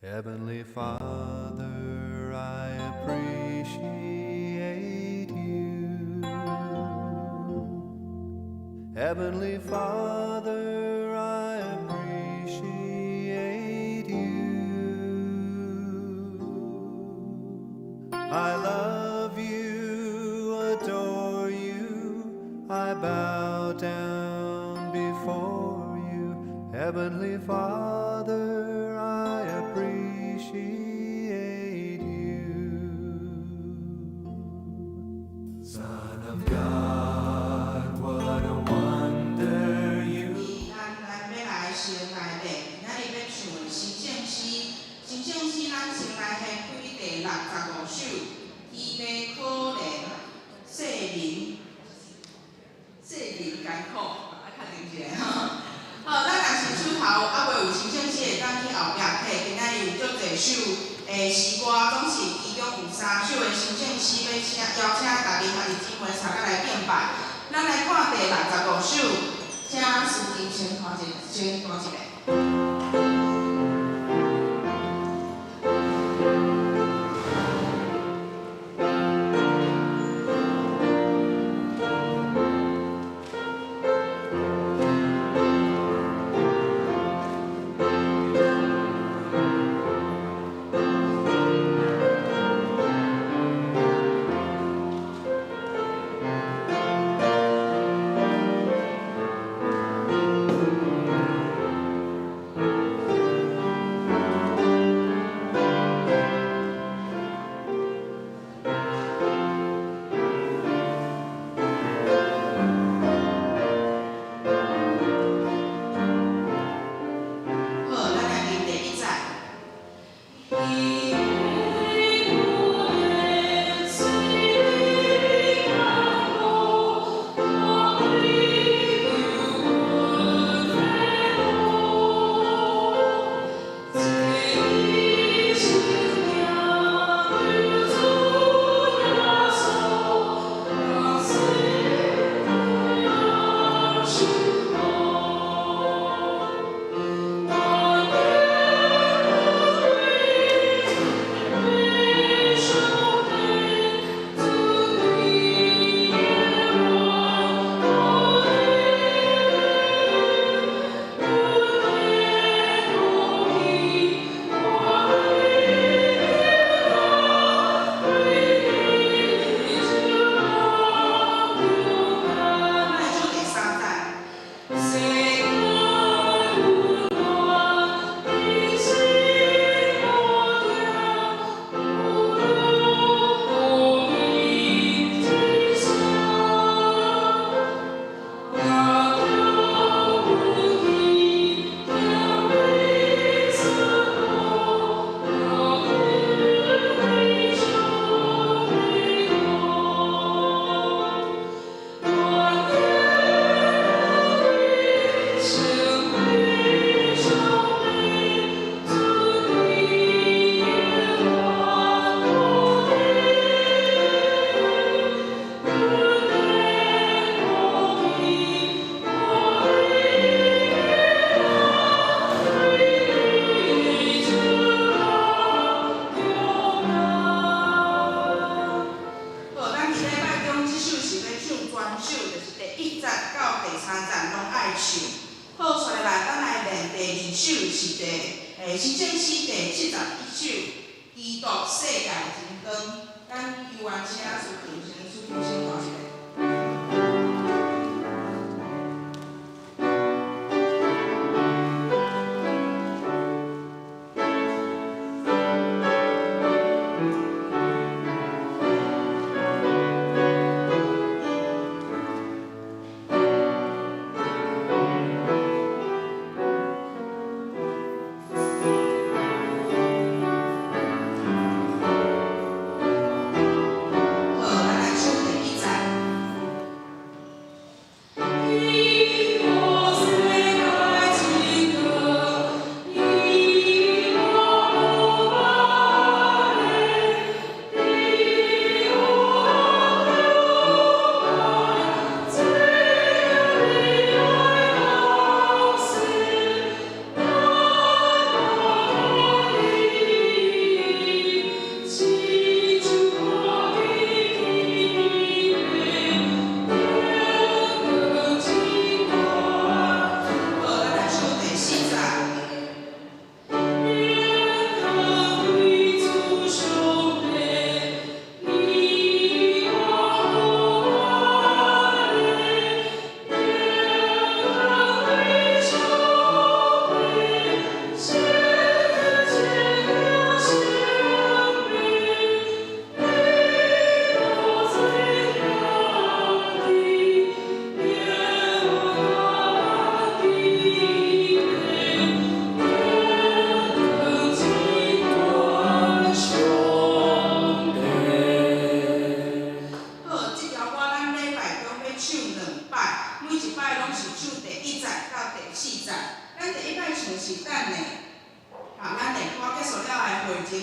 Heavenly Father, I appreciate you. Heavenly Father, I appreciate you. I love you, adore you, I bow down before you. Heavenly Father, I appreciate you. Son of God, what a wonder you 咱來欲來先來練，今仔日欲唱的神聖詩，神聖詩咱先來掀開第65首，天欲可憐世人，世人艱苦，啊，確定一下吼。好，咱若是手頭猶未有神聖詩，會當去後壁摕。今仔日有足濟首的詩歌，總是其中有三首的神聖詩，欲請邀請逐家兄弟姊妹相佮來敬拜。咱來看第65首，請司琴先彈一，先彈一下。好，咱來念第一節。天欲可憐世人艱苦，當追求阮的路。這一生行對主耶穌，當世人辛苦。當願為上帝主耶和華阮的苦氣我咱來唱第三節。世間溫暖，你心無定，有路予一生，若著阮去行為出路，若為上的路。願耶成為上帝，主耶和華阮的苦氣我為主中間。好，咱佇禮拜中這首是欲唱全首，就是第一節到第三節攏愛唱。好，紲落來，咱來練第二首是第神聖詩第71首，基督世界真光。咱猶原請司琴先，司琴先彈一下。好，咱來唱第一節。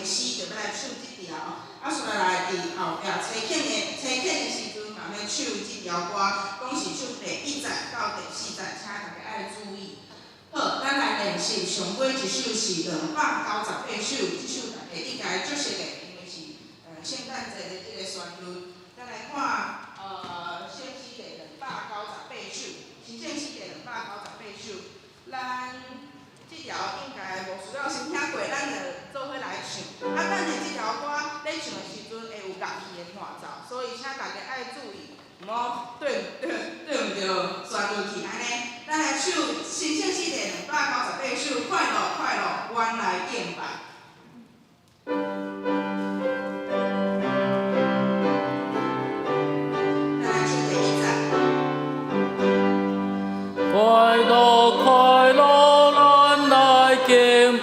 聖詩就欲來唱這條，啊，紲落來佇後壁差遣的差遣的時陣嘛欲唱這條歌，講是唱第一節到第四節，請大家愛注意。好，咱來練習上尾一首是298首，這首大家應該足熟的，因為是聖誕節的這个旋律。咱來看聖詩第兩百九十八首，新聖詩第兩百九十八首，咱這條應該無需要先聽過，咱就做伙來唱。啊，等下這條歌咧唱的時陣會有樂器的伴奏，所以請大家愛注意，毋好對對對毋著旋律去按呢。咱來唱新聖詩第兩百九十八首，快樂快樂，原來敬拜。咱來唱第一節。快樂快樂，咱來敬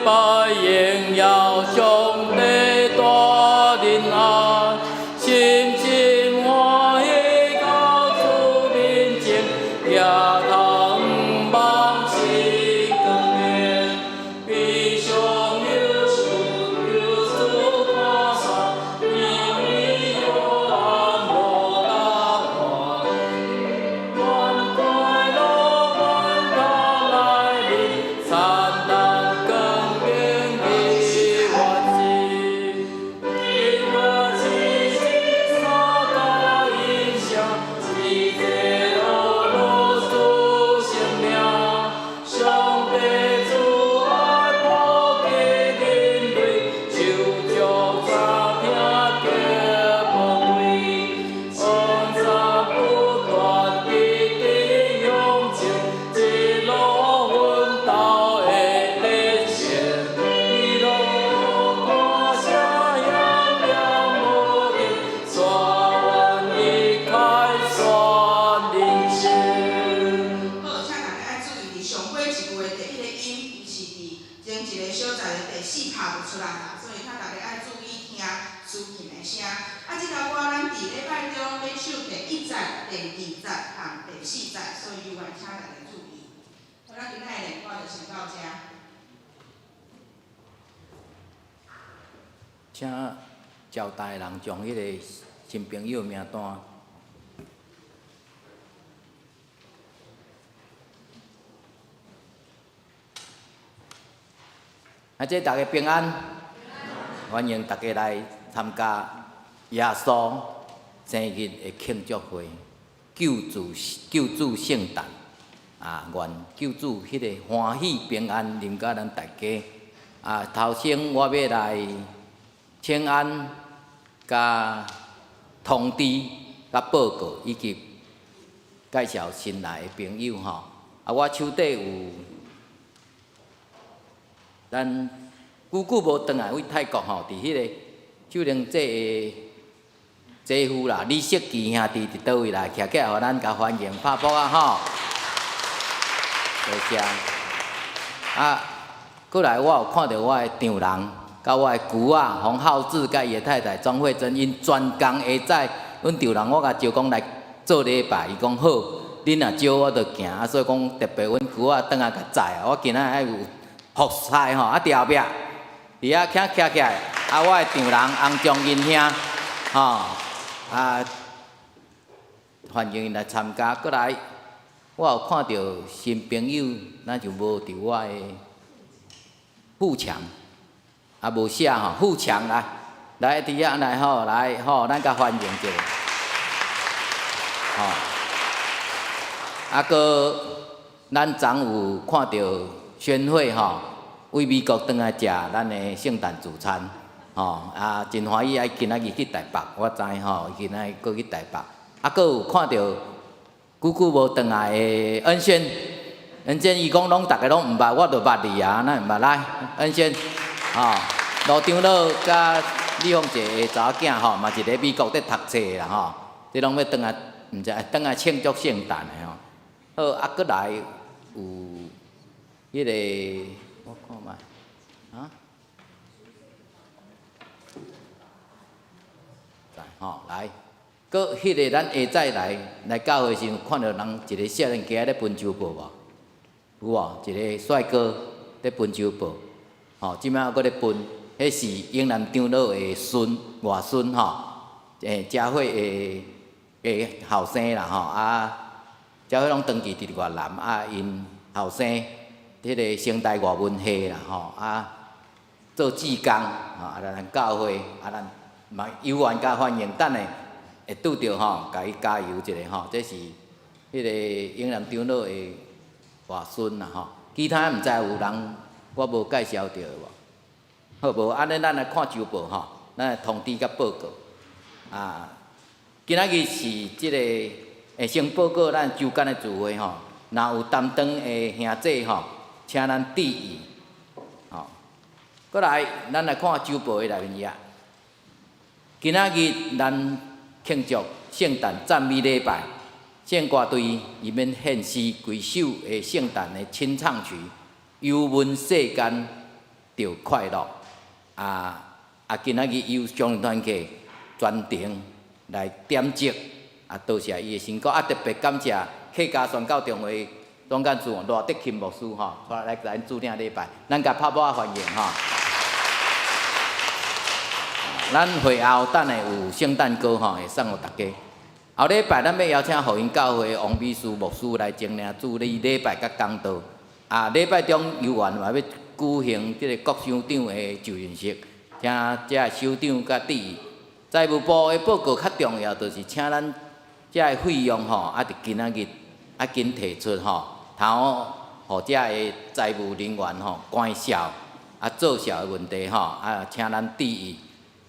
拜，榮耀上帝大仁愛，心真歡喜到主面前，舉頭望是光明，悲傷憂憂愁趕散，因為黑暗無答案。願快樂萬他來臨，燦爛光明的原是，因我只是所大影響，一切樂樂主生命，上帝慈愛普及人類，手足早聽極寶貴，恩賜不斷直直向前，一路奮鬥的熱情，一路歌聲響亮無停，帶願意開創人生。好，請大家愛注意，佇上尾一句的第一个音，伊是佇前一个小節的第四拍就出來啦，所以請大家愛注意聽司琴的聲。啊，這條歌咱佇禮拜中欲唱第一節、第二節和第四節，所以猶原請大家注意。好，咱今仔的練歌就先到這。請招待的人將彼个新朋友名單。啊，這大家平安，歡迎大家來參加耶穌生日的慶祝會，救主救主聖誕，啊，願救主彼個歡喜平安臨到咱大家。啊，頭先我欲來請安、佮通知、佮報告以及介紹新來的朋友吼。啊，我手底有咱久久無轉來，為泰國吼，佇彼个秀玲姐的姐夫啦，李世奇兄弟佇佗位來，徛起來，予咱共歡迎拍噗仔吼。多謝。啊，過來我有看著我的丈人，佮我的姑仔洪浩志，佮伊的太太莊慧珍，𪜶專工下早，阮丈人我共招講來做禮拜，伊講好，恁若招我就行，啊，所以講特別阮姑仔轉來共載啊，我今仔愛有服侍吼，啊，佇後壁，佇遐徛徛起來，啊，我的丈人洪忠仁兄，吼，啊，歡迎𪜶來參加。過來，我有看著新朋友，咱就無佇我的富強，啊，無寫吼，富強來，來佇遐來吼，來吼，咱共歡迎一下，吼。啊，閣咱昨有看著宣會吼，為美國轉來食咱的聖誕聚餐，吼，啊，真歡喜！啊，今仔日去台北，我知吼，伊今仔日閣去台北。啊，閣有看著久久無轉來的恩軒，恩軒伊講攏逐个攏毋捌，我就捌你啊，哪會毋捌？來，恩軒，吼，盧長老佮李鳳姐的查某囝吼，嘛是佇美國佇讀冊的啦吼，這攏欲轉來，毋知轉來慶祝聖誕的吼。好，啊，閣來有彼个，我看覓，啊？吼，來，閣彼个咱下早來來教會時，有看著人一个少年家咧分周報無？有無？一个帥哥咧分周報，吼，這擺猶閣咧分，彼是英南長老的孫外孫吼，嘉慧的後生啦吼，啊，嘉慧攏長期佇越南，啊，𪜶後生彼个成大外文系啦吼，啊，做志工吼，啊，來咱教會，啊，咱嘛有緣佮歡迎，等下會拄著吼，共伊加油一下吼，這是彼个英南長老的外孫啦吼，其他毋知有人我無介紹著無？好無？按呢咱來看週報吼，咱來通知佮報告。啊，今仔日是這個會先報告咱週間的聚會吼，若有擔當的兄弟吼，請咱注意。吼，閣來，咱來看週報的內面頁。今仔日咱慶祝聖誕讚美禮拜，聖歌隊伊免獻詩幾首的聖誕的清唱曲，遊問世間著快樂。啊啊！今仔日由上團契全程來點燭，啊，多謝伊的辛苦，啊，特別感謝客家宣教中會總幹事賴德慶牧師吼，出來來咱主領禮拜，咱共拍鼓歡迎吼。咱會後等下有聖誕歌吼，會送予大家。後禮拜咱欲邀請福音教會王美書牧師來前領主禮禮拜佮講道。啊，禮拜中有緣嘛欲舉行這個國首長的就任式，請遮的首長佮注意。財務部的報告較重要，就是請咱遮的費用吼，啊，佇今仔日啊緊提出吼，通予遮的財務人員吼關照啊做數的問題吼，啊，請咱注意。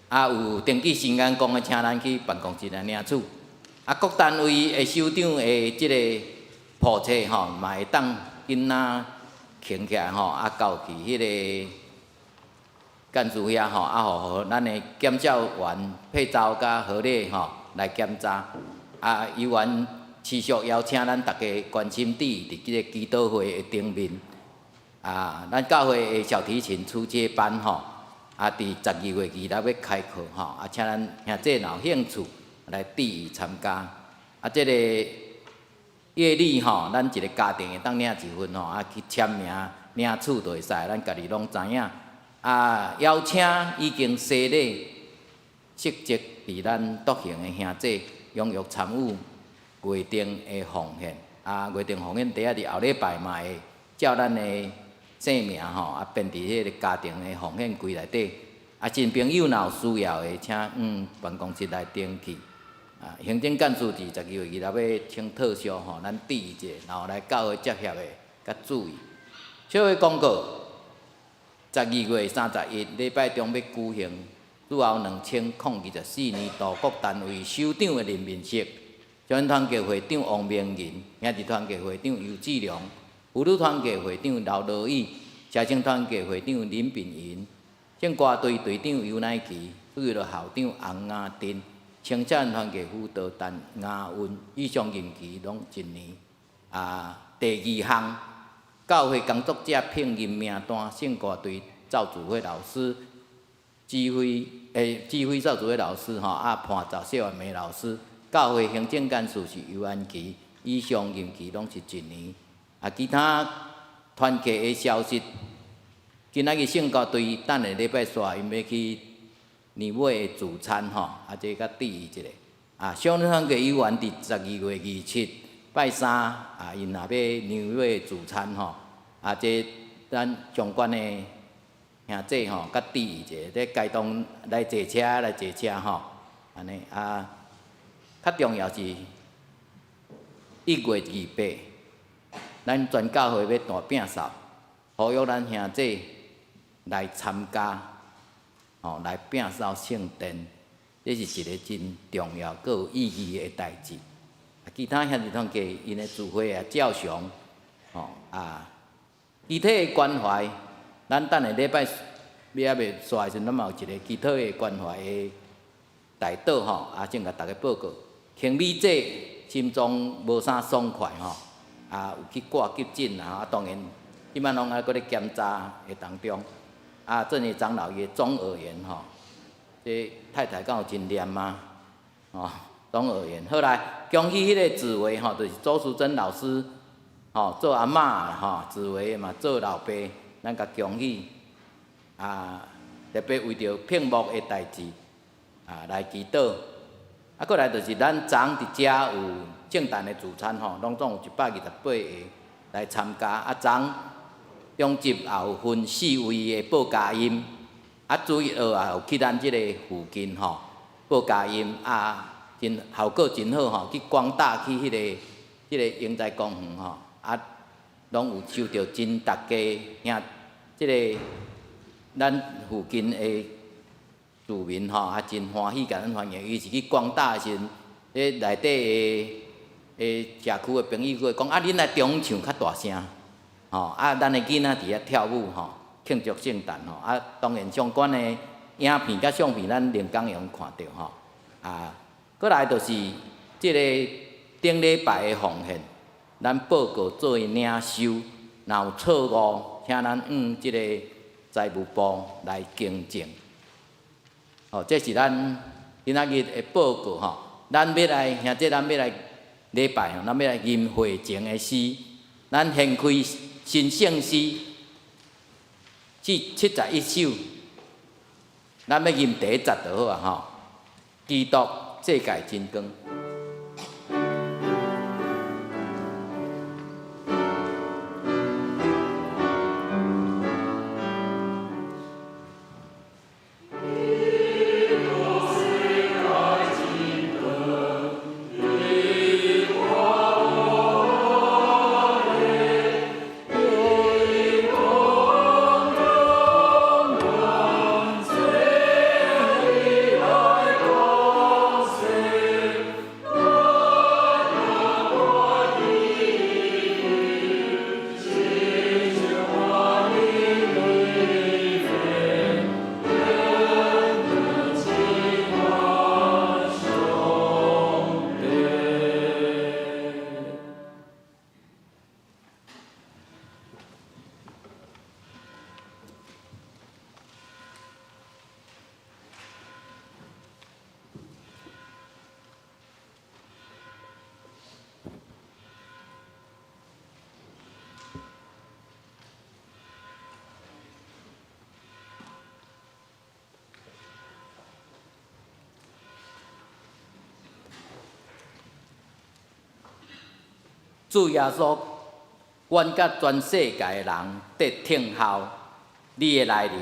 啊，有登記新員工的，請咱去辦公室來領取。啊，各單位的首長的這個簿冊吼，嘛會當緊仔扛起來吼，啊，交去彼個幹事遐吼，啊，予咱的檢照員配周佮何禮吼來檢查。啊，有緣持續邀請咱大家關心佇這个祈禱會的頂面。啊，咱教會的小提琴初階班吼，啊，佇12月26欲開課吼，啊，請咱兄弟若有興趣來注意參加。啊，這个月曆吼，咱一个家庭會當領一份吼，啊，去簽名領取就會使，咱家己攏知影。啊，邀請已經洗禮釋職佇咱獨行的兄弟踴躍參與月定的奉獻。啊，月定奉獻第仔佇後禮拜嘛會照咱的姓名吼，啊，編佇彼个家庭的奉獻櫃內底。啊，新朋友若有需要的，請辦公室來登記。啊，行政幹事佇12月26欲請特休吼，咱注意者，然後來教會接協的，較注意。小的廣告，12月31禮拜中欲舉行主後2024年度各單位首長的任命式。少年團契會長王明仁，兄弟團契會長尤志良，婦女團契會長劉羅宇，社青團契會長林炳雲，聖歌隊隊長尤乃琪，主要校長洪雅珍，青少年團契輔導陳雅雲，以上任期攏一年。啊，第二項，教會工作者聘任名單，聖歌隊趙祖輝老師，指揮趙祖輝老師吼，啊，伴奏謝婉梅老師。教會行政幹事是尤安琪，以上任期攏是一年。啊，其他團契的消息，今仔日聖歌隊等下禮拜四𪜶欲去年尾的聚餐吼，啊，這較注意一下。啊，少年團契有緣佇12月27拜三，啊，𪜶若欲年尾聚餐吼，啊，這咱相關的兄弟吼，較注意一下，這該當來坐車來坐車吼，按呢啊，較重要是1月28，咱全教會欲大摒掃，呼籲咱兄弟來參加，吼，來摒掃聖殿，這是一个真重要、閣有意義的代誌。啊，其他兄弟團契𪜶的聚會也照常，吼啊，肢體的關懷，咱等下禮拜欲猶未煞的時陣，咱嘛有一个肢體的關懷的代禱吼，啊，先共大家報告。慶美姐心臟無啥爽快吼，啊，有去掛急診啊，啊，當然，這擺攏猶閣咧檢查的當中。啊，鄭業長老伊的中耳炎吼，這太太敢有真念嗎？哦，中耳炎。好來，恭喜彼个紫薇吼，就是周淑珍老師，吼，做阿嬤吼，紫薇嘛做老爸，咱共恭喜。啊，特別為著聘牧的代誌來祈禱。過來就是咱昨昏佇遮有聖誕的聚餐吼，攏總有128個來參加。昨昏中晝也有分四位的報佳音。主日學也有去咱這個附近吼報佳音，真效果真好吼。去光大去彼個英才公園吼，攏有收著真大家兄，這个咱附近的住民吼，真歡喜共咱歡迎。伊是去光大的時陣，彼內底的社區的朋友閣會講，恁來中唱較大聲，吼，咱的囡仔佇遐跳舞吼，慶祝聖誕吼，當然相關的影片佮相片，咱靈工會用看著吼。閣來就是這个頂禮拜的奉獻，咱報告做領收，若有錯誤，請咱向這個財務部來更正。哦，這是咱今仔日的報告吼。咱欲來，兄弟，咱欲來禮拜吼，咱欲來吟會前的詩。咱掀開新聖詩，至71首，咱欲吟第一節就好啊吼。基督世界真光。主耶穌，阮佮全世界的人佇等候你的來臨，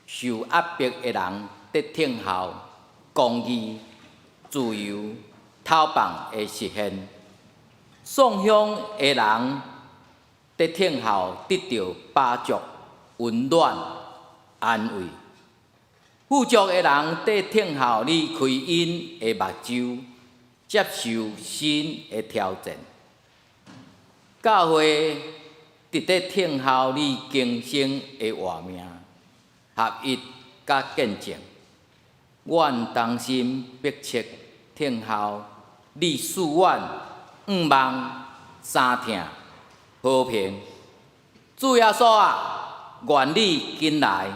受壓迫的人佇等候公義、自由、解放的實現；喪鄉的人佇等候得著飽足、溫暖、安慰；富足的人佇等候你開𪜶的目睭，接受新的挑戰。教會佇咧等候你更新的活命、合一佮見證。阮同心迫切等候你賜阮向望、三疼、和平。主耶穌啊，願你緊來。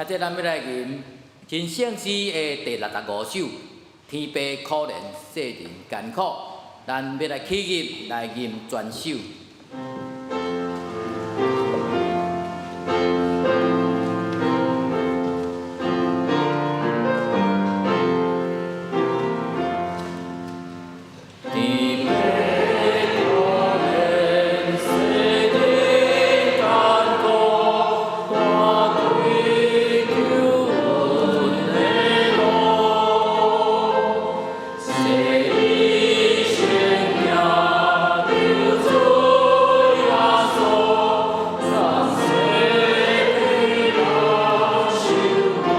這咱欲來吟真聖詩的第六十五首，天父可憐世人艱苦，咱欲來起立來吟全首。天父可憐世人艱苦，大開救恩的路，世以先行救主耶穌，咱世人受苦。願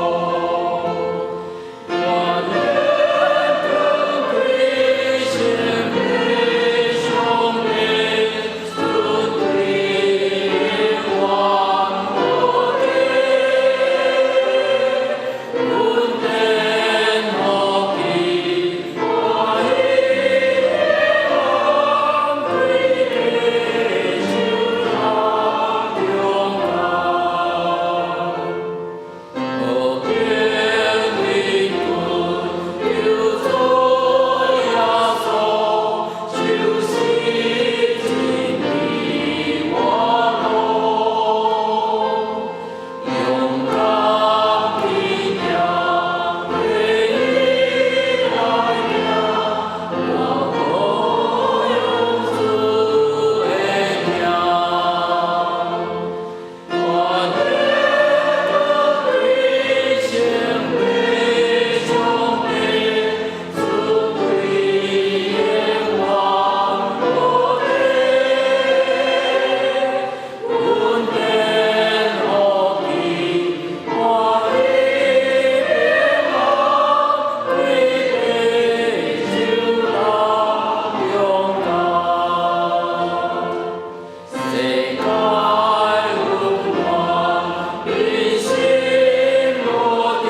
願歸向上帝，絕對永遠無底，恩典福氣歡喜平安，歸地手人中間。和平靈魂救主耶穌，就是真理活路。勇敢堅強，為義來行，我永主的名。願歸向上帝，絕對永遠無底，恩典福氣歡喜平安，歸地手人中間。世界混亂，人心無定，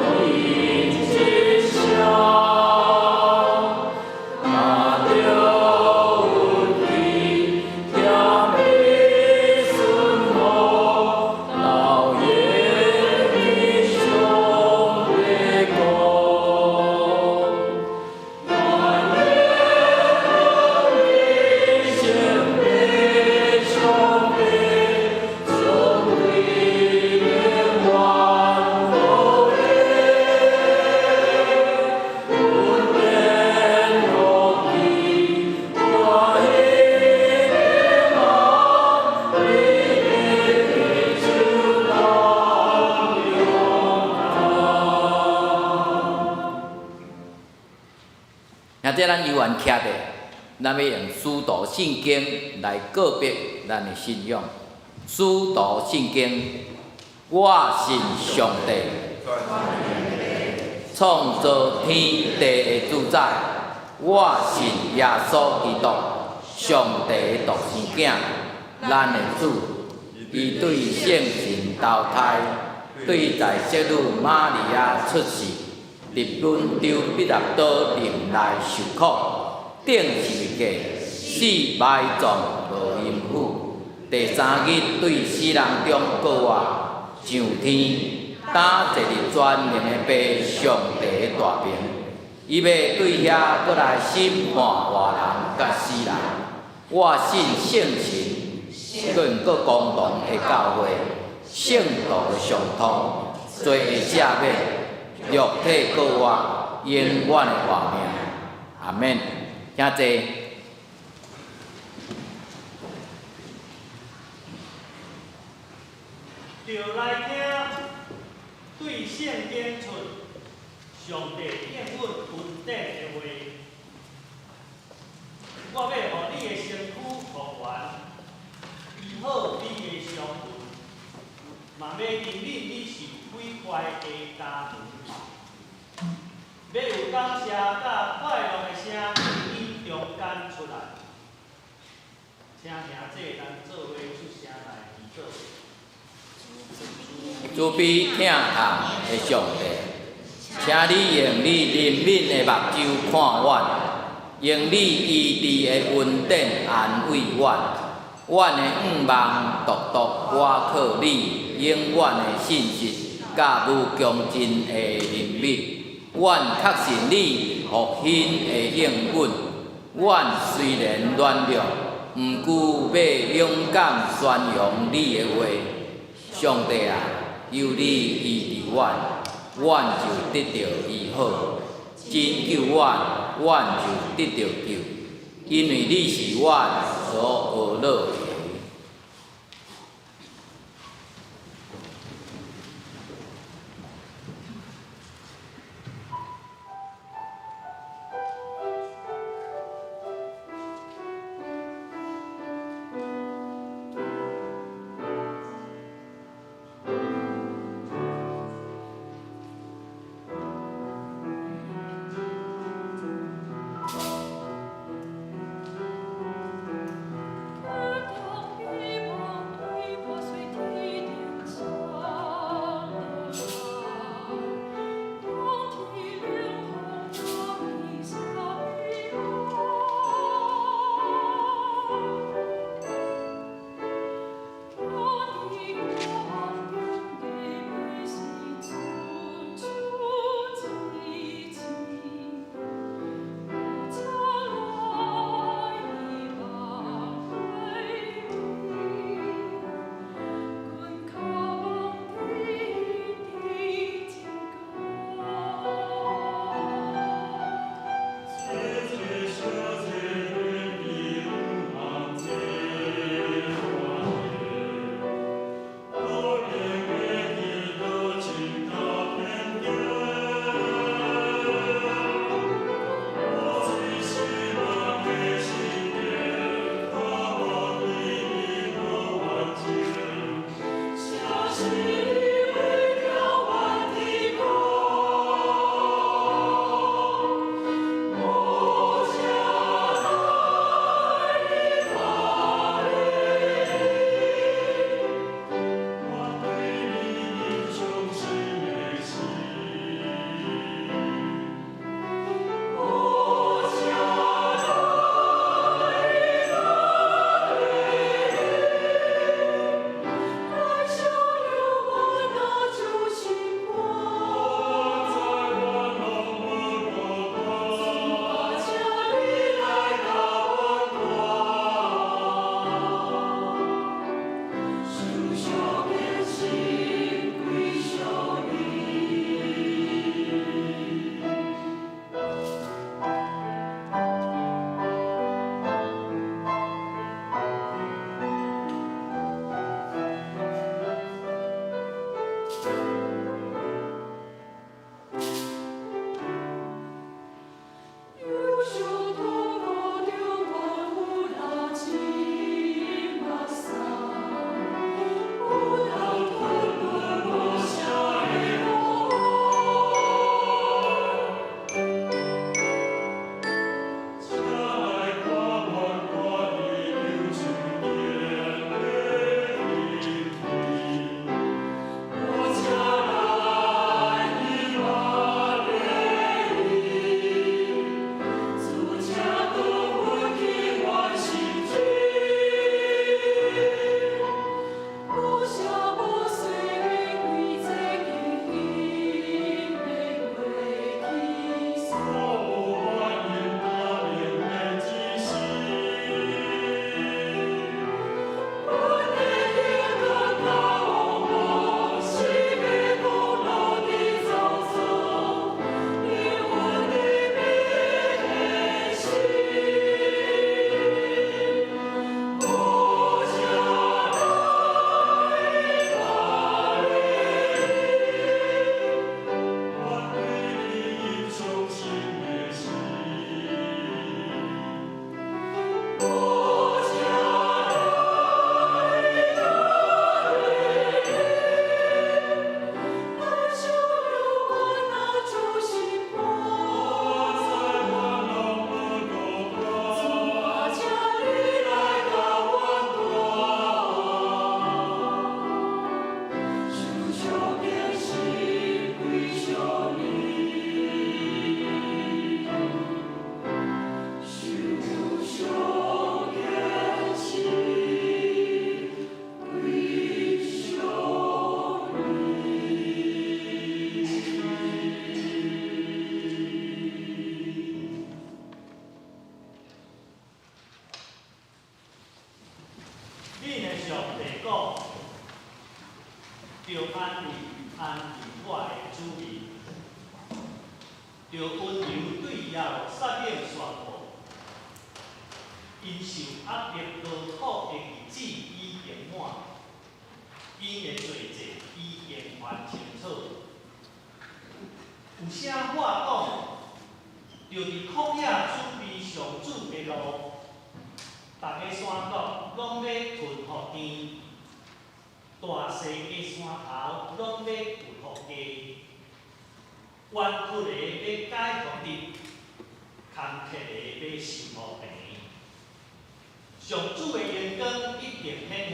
無良人之聲。若著運氣，謙卑順服，留言上帝國。願歸向上帝，絕對永遠無底，恩典福氣歡喜平安，歸地手人中間。兄弟，咱猶原徛著，咱欲用使徒信經來告白咱的信仰。使徒信經，我信上帝，創造天地的主宰。我信耶穌基督，上帝的獨生囝，咱的主。伊對聖神投胎，對在聖女瑪利亞出世，佇本丟彼拉多任內受苦，釘十字架，死埋葬落陰府。第三日對死人中復活，上天，擔坐佇全能的父上帝的大爿。伊欲對遐閣來審判活人佮死人。我信聖神，閣用閣公同的教會，聖徒的相通，罪的赦免，肉體復活，永遠的活命。阿免。請坐。著來聽，對聖經出上帝應允恩典的話。我欲予你的身軀復原，醫好你的傷痕，嘛欲憐憫你受毀壞的家園。欲有感謝佮快樂的聲佇你中間出來。請兄弟咱做伙出聲來祈禱。慈悲疼痛的上帝，請你用你憐憫的目睭看阮，用你醫治的恩典安慰阮，予阮的向望獨獨倚靠你，永遠的信實佮無窮盡的憐憫。阮確信你復興的應允。阮雖然軟弱，毋過欲勇敢宣揚你的話。上帝啊，求你醫治阮，阮就得著醫好；拯救阮，阮就得著救，因為你是阮所呵咾的。著安慰安慰我的子民，著溫柔對耶路撒冷宣布，𪜶受壓迫勞苦的日子已經滿，𪜶的罪債已經還清楚。有聲喊講，著佇曠野準備上主的路，逐个山谷攏欲吞予平，大細的山頭攏欲有予低，彎曲的欲改予直，坎坷的欲修予平。上主的榮光一定顯現，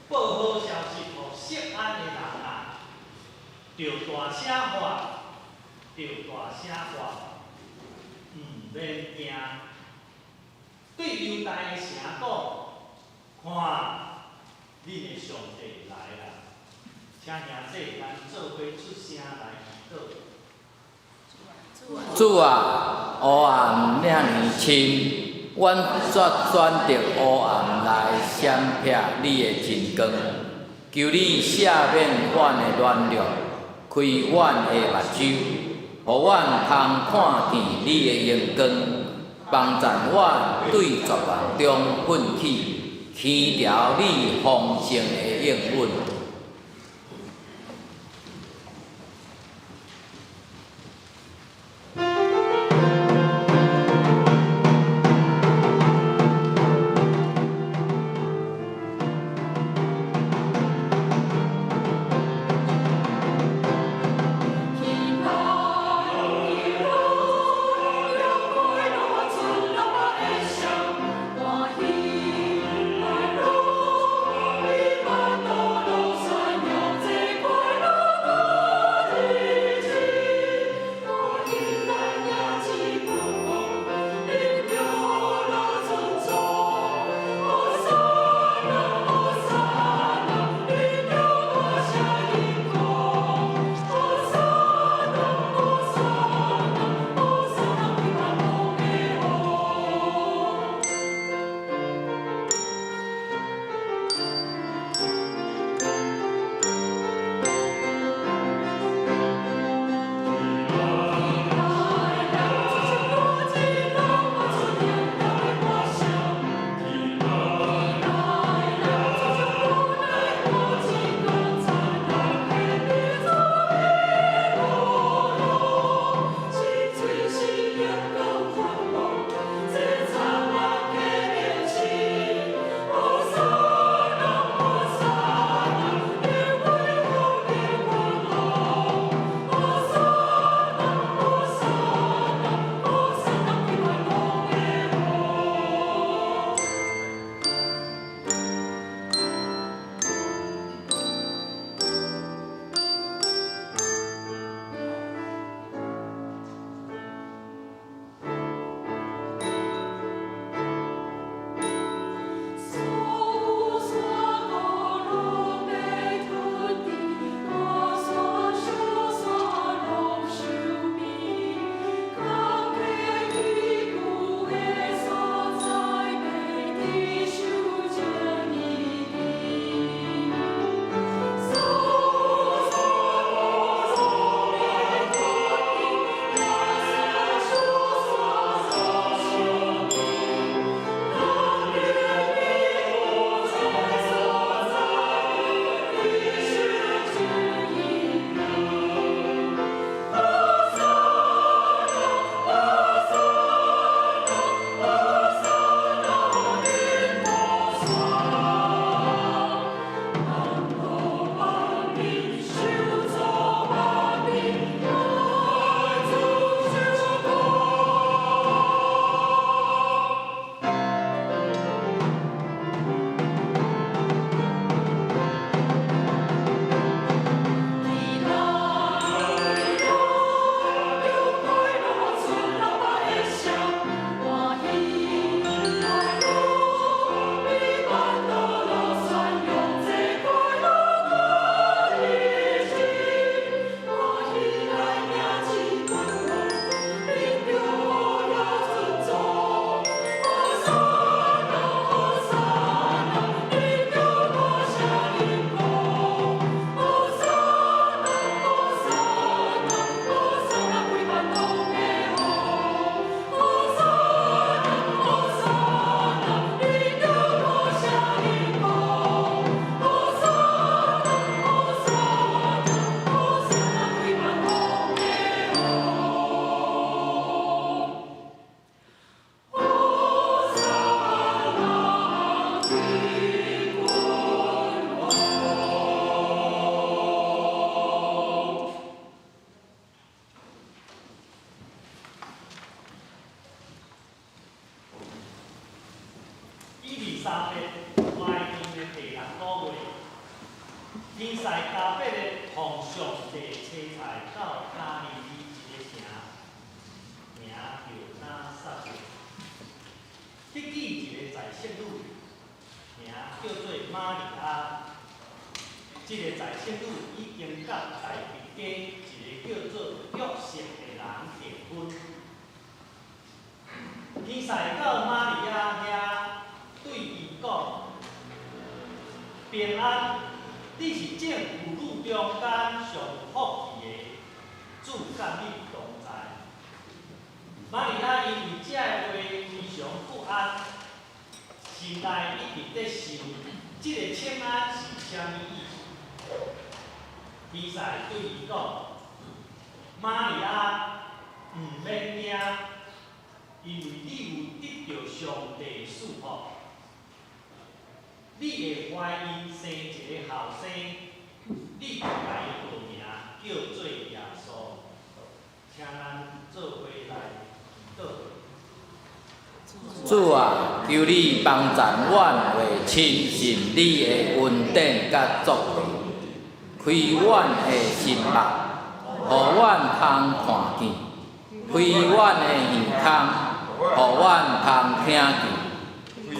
報好消息予錫安的人啊，著大聲喊，著大聲喊，毋免驚。對猶大的城講，看，恁的上帝來啦！請兄弟，咱做伙出聲來祈禱。主啊，黑暗遐爾深，阮煞選擇黑暗來閃避你的真光。求你赦免阮的軟弱，開阮的目睭，予阮通看見你的榮光，幫贊阮對絕望中奮起，牽牢你豐盛的應允。希來一路流快樂，存老的聲，歡喜快樂，你萬多路。天使加百列奉上帝差派到加利利一个城，名叫拿撒勒，去见一个在室女，名叫做瑪利亞。這个在室女已經佮大衛家一個叫做約瑟的人訂婚。天使到瑪利亞遐，對伊講：平安，你是眾婦女中間上有福氣的，主佮你同在。瑪利亞因為這个話非常不安，心內一直咧想，這个請安是啥物意思？天使對伊講：瑪利亞，毋免驚，因為你有得著上帝賜福。你會懷孕生一个後生，你就共伊號名叫做耶穌。請咱做伙來祈禱。主啊，求你幫贊阮會深信你的恩典佮作為，開阮的心目，予阮通看見；開阮的耳孔，予阮通聽見；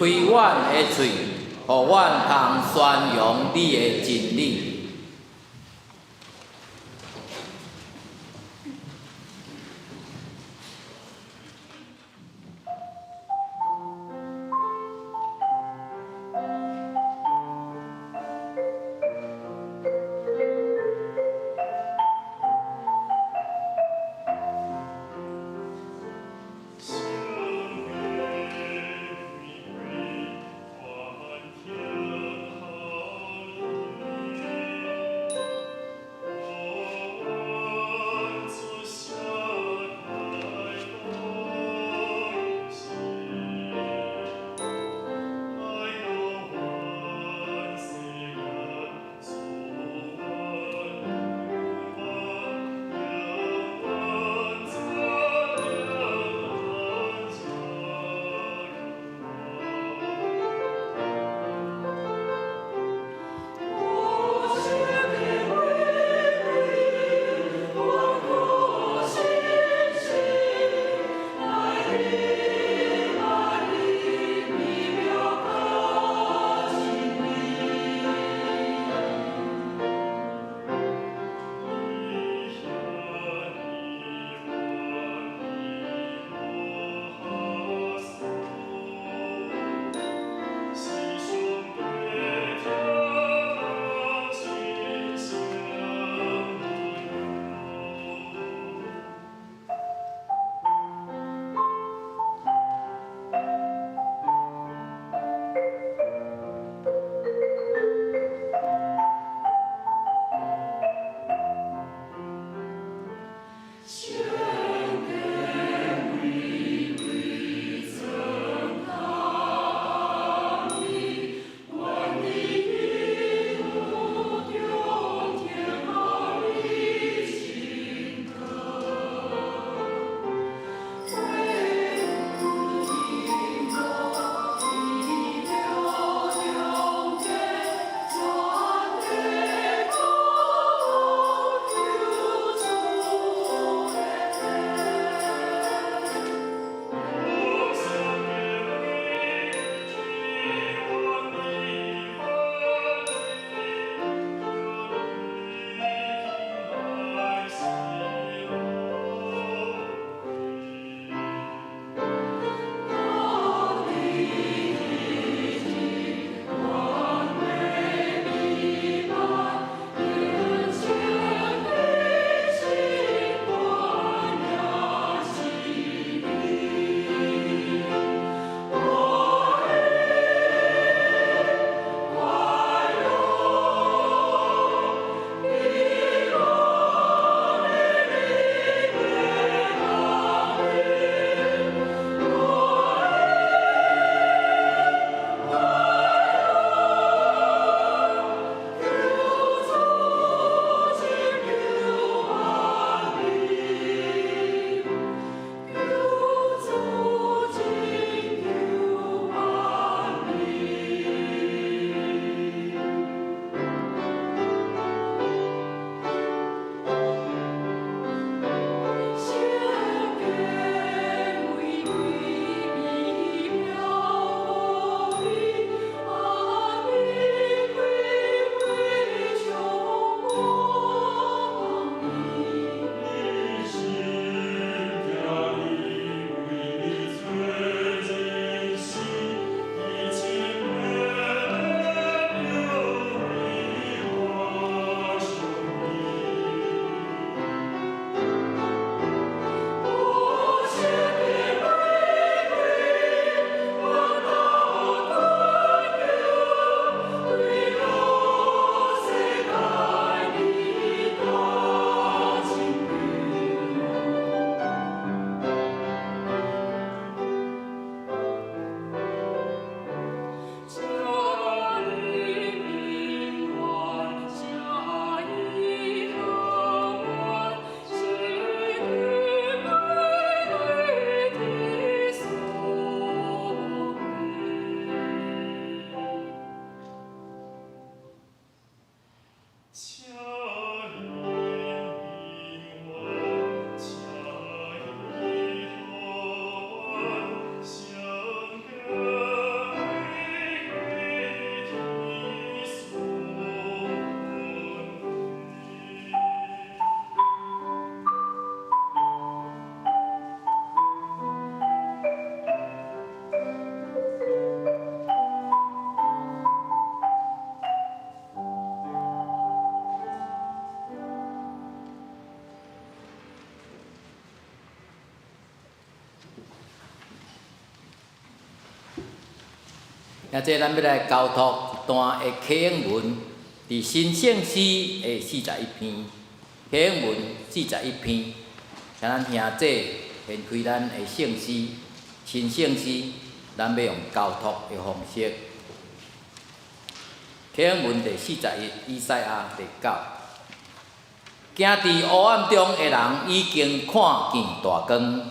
開阮的喙，予阮通宣揚你的真理。聖靈玫瑰，願聽候你。現在咱欲來交託一段的啟應文，佇新聖詩的四十一篇，啟應文四十一篇，請咱兄姐掀開咱的聖詩，新聖詩，咱欲用交託的方式。啟應文第四十一，以賽亞第九。行佇黑暗中的人已經看見大光。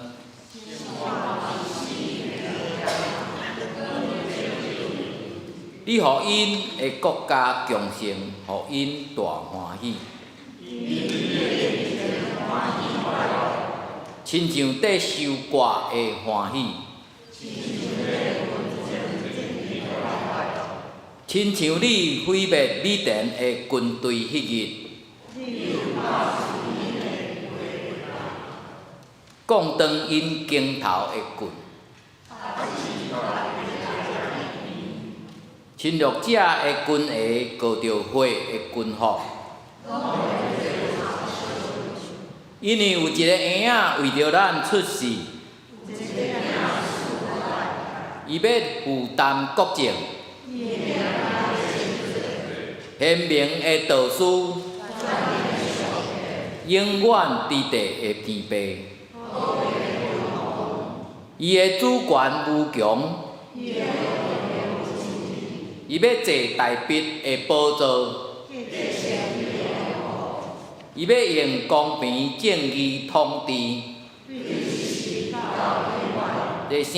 你予𪜶的國家強盛，予𪜶大歡喜。親像得收割的歡喜。親像你毀滅米甸的軍隊彼日，摃斷𪜶肩頭的棍。侵略者的軍鞋裹著血的軍服，因為有一个嬰仔為著咱出世，伊欲負擔國政，賢明的導師，永遠佇地的天父，伊的主權無窮。伊欲坐大衛的寶座，伊欲用公平正義統治。這聲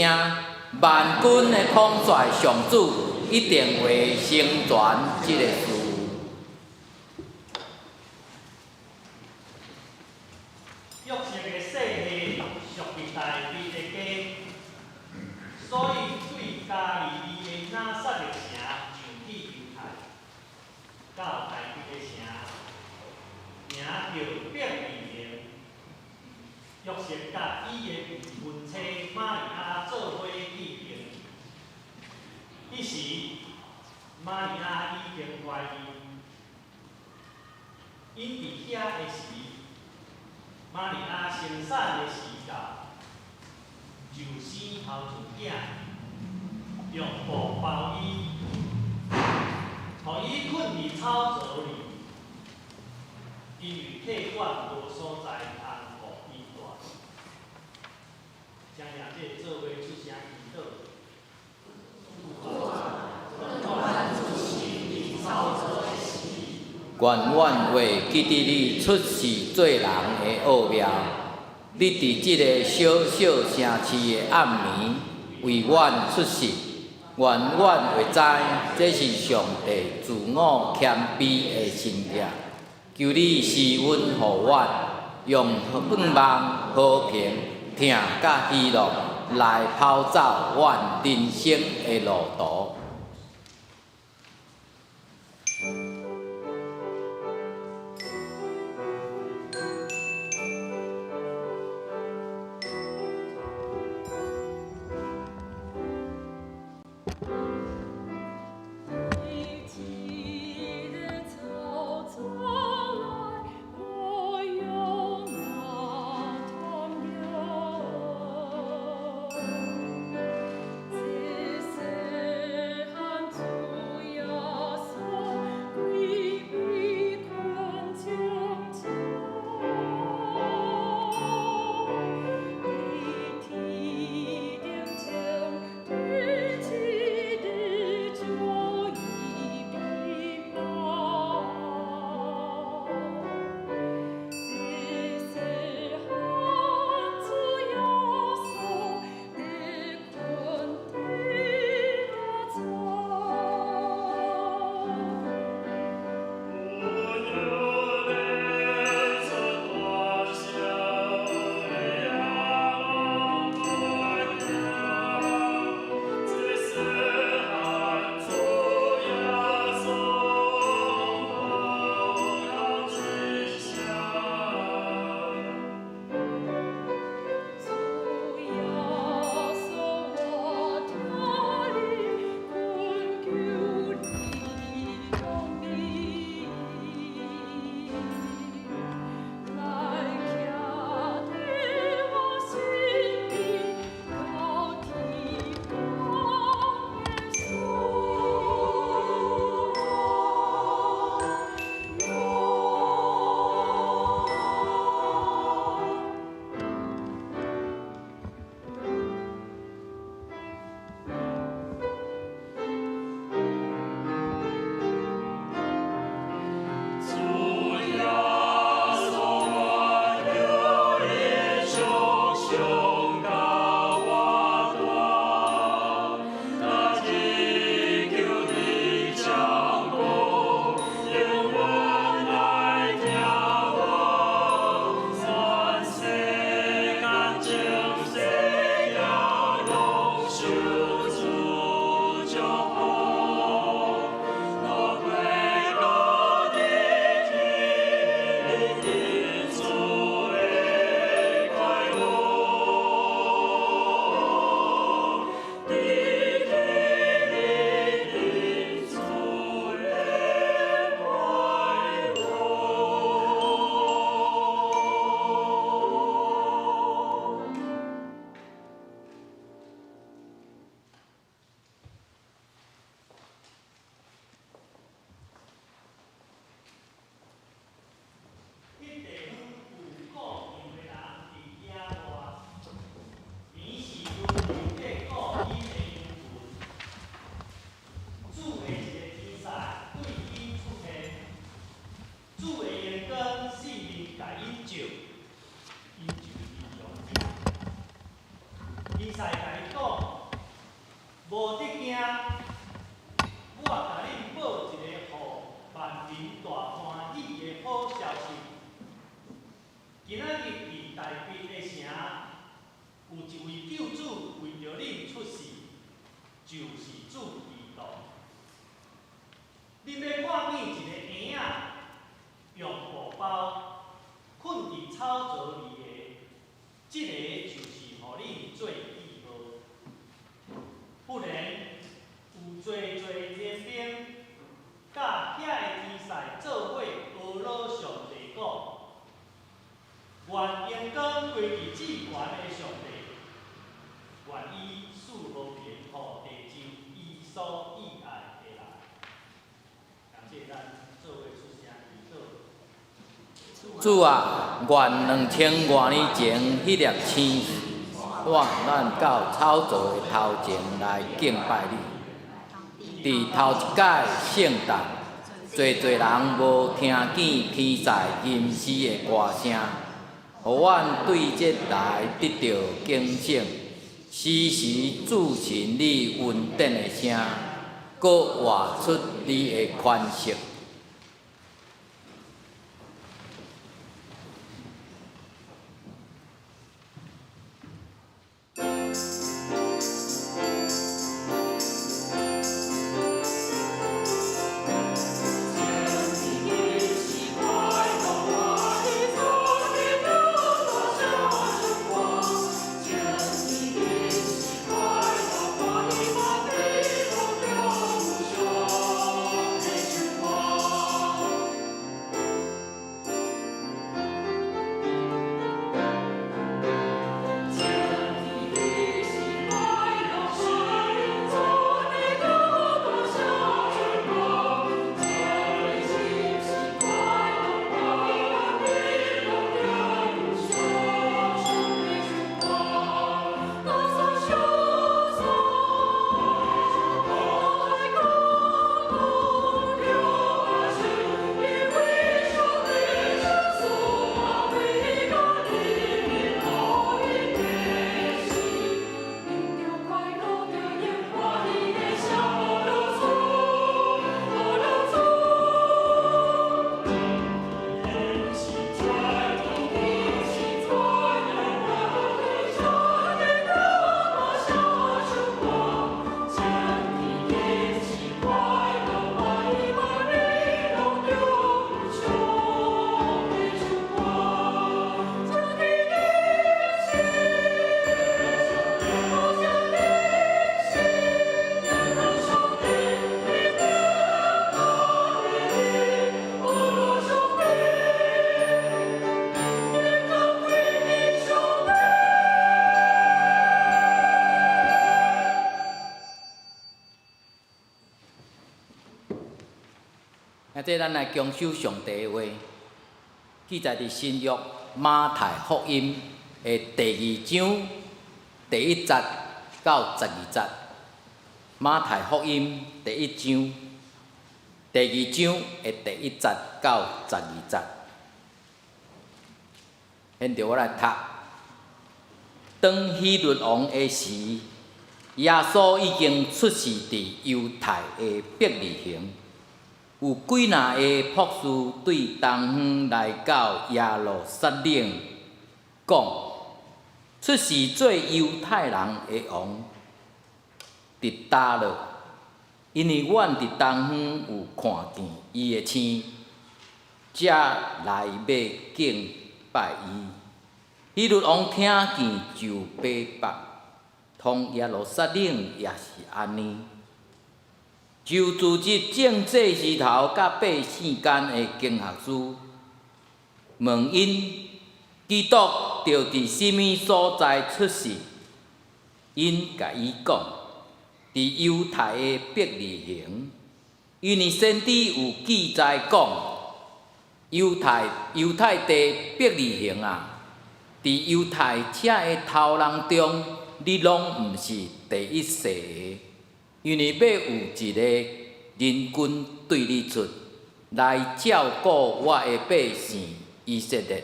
萬軍的統帥上主一定會成全這个事。約瑟的細兄屬佇大衛的家，所以對加利利的拿撒勒城上去猶太，到大衛的城，名叫伯利恆。約瑟佮伊的未婚妻瑪利亞做伙去行。彼時，瑪利亞已經懷孕。𪜶佇遐的時，瑪利亞生產的時到，就生頭一囝，用布包伊，予伊睏佇草槽裡，因為客館無所在通予伊蹛。請兄弟做伙出聲祈禱。願阮會記得你出世做人的奧妙，你佇這个小小城市的暗暝為阮出世，願阮會知這是上帝自我謙卑的神跡。求你施恩予阮，用盼望、和平、疼佮喜樂來跑走阮人生的路途。你記得草叢來，我有那同遊。此生民大歡喜的好消息。今仔日佇大衛的城，有一位救主為著恁出世，就是主基督。恁欲看見一个嬰仔，用布包睏佇草槽裡的，這个就是予恁做記號。忽然有濟濟天兵，佮遐的天使做伙阿羅上帝講：願榮光歸佇至懸的上帝，願伊賜和平予地上伊所喜愛的人。感謝咱做伙出聲祈禱。主啊，願2000外年前彼粒星帶咱到草槽的頭前來敬拜你。佇頭一擺聖誕，濟濟人無聽見天使吟詩的歌聲，予阮對這來得著警醒，時時注視你恩典的聲，閣活出你的款式。啊，這咱來恭守上帝的話，記載佇新約馬太福音的第二章第一節到十二節。馬太福音第一章第二章的第一節到十二節。現在我來讀。當希律王的時，耶穌已經出世佇猶太的伯利恆。有幾若个博士對東方來到耶路撒冷，講：出世做猶太人的王，佇佗落？因為阮佇東方有看見伊的星，才來欲敬拜伊。希律王聽見就悲縛，統耶路撒冷也是按呢。就組織眾祭司頭佮百姓間的經學師，問𪜶基督著佇啥物所在出世？𪜶共伊講，佇猶太的伯利恆，因為先知有記載講，猶太猶太地伯利恆啊，佇猶太遮的頭人中，你攏毋是第一細的。因為欲有一个人君對你出來照顧我的百姓以色列。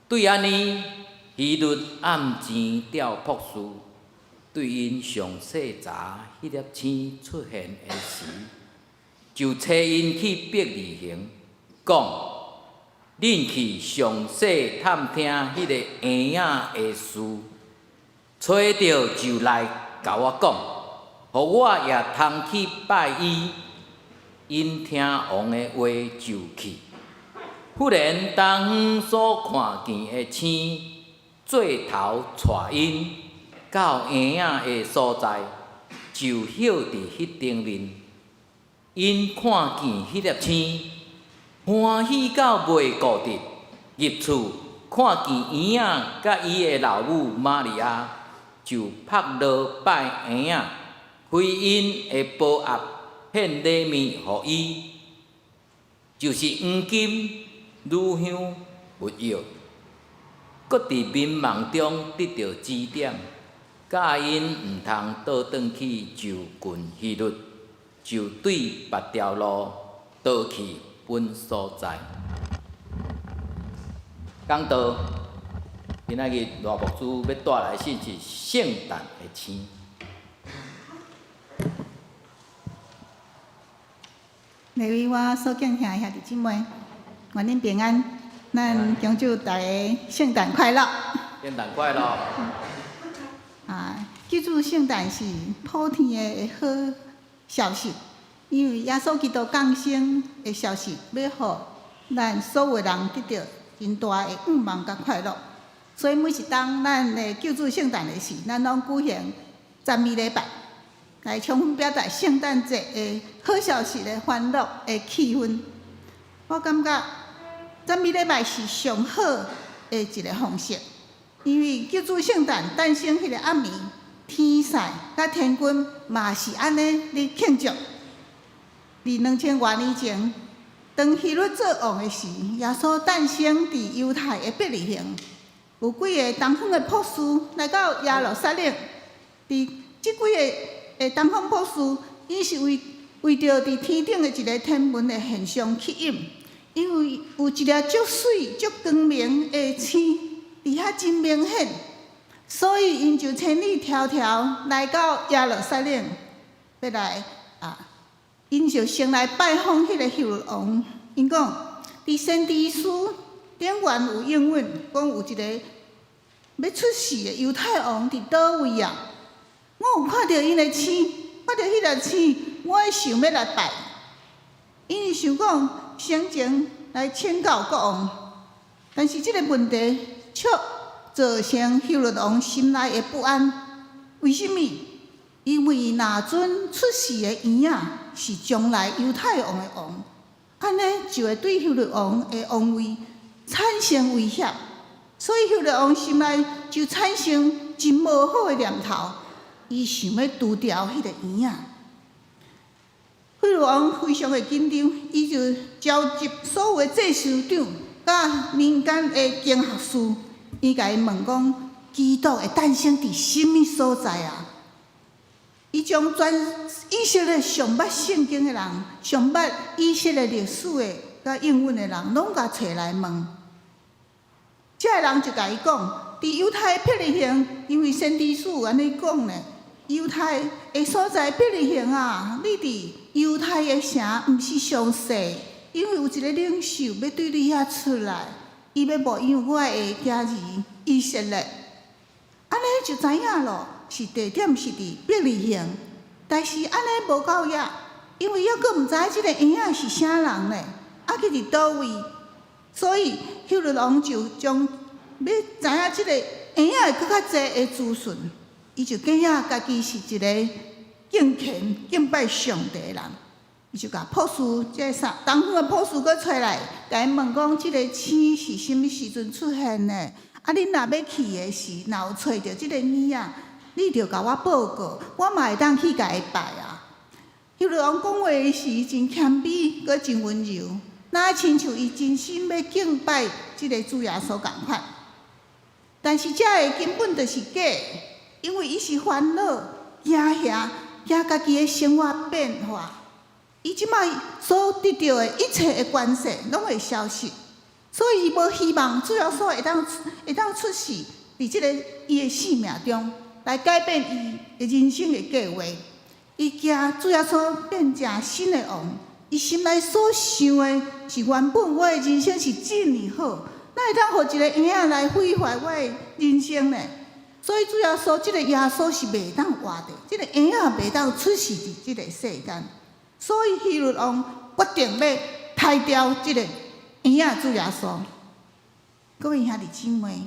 對按呢，希律暗錢調博士，對𪜶詳細查彼粒星出現的時，就差𪜶去伯利恆，講：恁去詳細探聽彼个嬰仔的事，揣著就來共我講，予我也通去拜伊。𪜶聽王的話就去。忽然東方所看見的星，做頭帶𪜶到嬰仔的所在，就歇佇彼頂面。𪜶看見彼粒星，歡喜到袂顧得。入厝看見嬰仔佮伊的老母瑪利亞，就伏落拜嬰仔，開𪜶的寶盒，獻禮物予伊，就是黃金、乳香、沒藥。閣佇眠夢中得著指點，教𪜶毋通倒轉去就近希律，就對別條路倒去本所在。講道，今仔日賴牧師欲帶來信息聖誕的星。各位我所敬聽的兄弟姊妹，願恁平安。咱恭祝大家聖誕快樂！聖誕快樂！啊，記住聖誕是普天的好消息，因為耶穌基督降生的消息，欲予咱所有人得著真大的盼望佮快樂。所以每一當咱的救主聖誕的時，咱攏舉行讚美禮拜，來充分表達聖誕節的好消息的歡樂的氣氛。我感覺讚美禮拜是上好的一個方式，因為救主聖誕誕生彼個暗暝，天使佮天軍嘛是按呢咧慶祝。佇2000外年前，當希律做王的時，耶穌誕生佇猶太的伯利恆。有幾个東方的博士來到耶路撒冷，佇這幾个的東方博士，𪜶是為為著佇天頂的一个天文的現象吸引，因為有一粒足媠、足光明的星佇遐真明顯，所以𪜶就千里迢迢來到耶路撒冷，欲來啊，𪜶就先來拜訪彼个希律王。𪜶講，佇先知書頂懸有應允，講有一個欲出世的猶太王佇佗位啊？我有看著𪜶的星，看著彼粒星，我想欲來拜。𪜶想講先前來請教國王，但是這个問題卻造成希律王心內的不安。為啥物？因為若陣出世的嬰仔是將來猶太王的王，按呢就會對希律王的王位產生威脅，所以希律王心內就產生真無好的念頭，伊想欲除掉彼个嬰仔。希律王非常的緊張，伊就召集所有的祭司長佮民間的經學士，伊共𪜶問講：基督會誕生佇啥物所在啊？伊將全以色列上捌聖經的人、上捌以色列歷史的佮應允的人，攏共揣來問。這个人就共伊講：佇猶太伯利恆，因為先知書有按呢講呢。猶太的所在伯利恆啊，你佇猶太的城毋是上細，因為有一個領袖欲對你遐出來，伊欲牧養我的囝兒以色列。按呢就知影囉，是地點是佇伯利恆，但是按呢無夠額，因為猶閣毋知這个嬰仔是啥人呢，啊去佇佗位，所以希律王就將欲知影這个嬰仔閣較濟的資訊，伊就假影家己是一个敬虔敬拜上帝的人，伊就共博士這三東方的博士閣揣來，共𪜶問講這个星是啥物時陣出現的？啊，恁若欲去的時，若有揣著這个嬰仔，你著共我報告，我嘛會當去共伊拜啊。希律王講話的時真謙卑，閣真溫柔，若親像伊真心欲敬拜這个主耶穌仝款。但是這个根本就是假的，因為伊是煩惱、驚嚇、驚家己的生活變化。伊這擺所得著的一切的權勢，攏會消失，所以伊無希望主耶穌會當出世佇這個伊的生命中，來改變伊的人生的計劃。伊驚主耶穌變成新的王，伊心內所想的是原本我的人生是遮爾好，哪會當予一个嬰仔來毀壞我的人生呢？所以主耶穌，這个耶穌是袂當活的，這个嬰仔袂當出世佇這个世間。所以希律王決定欲刣掉這个嬰仔主耶穌。各位兄弟姊妹，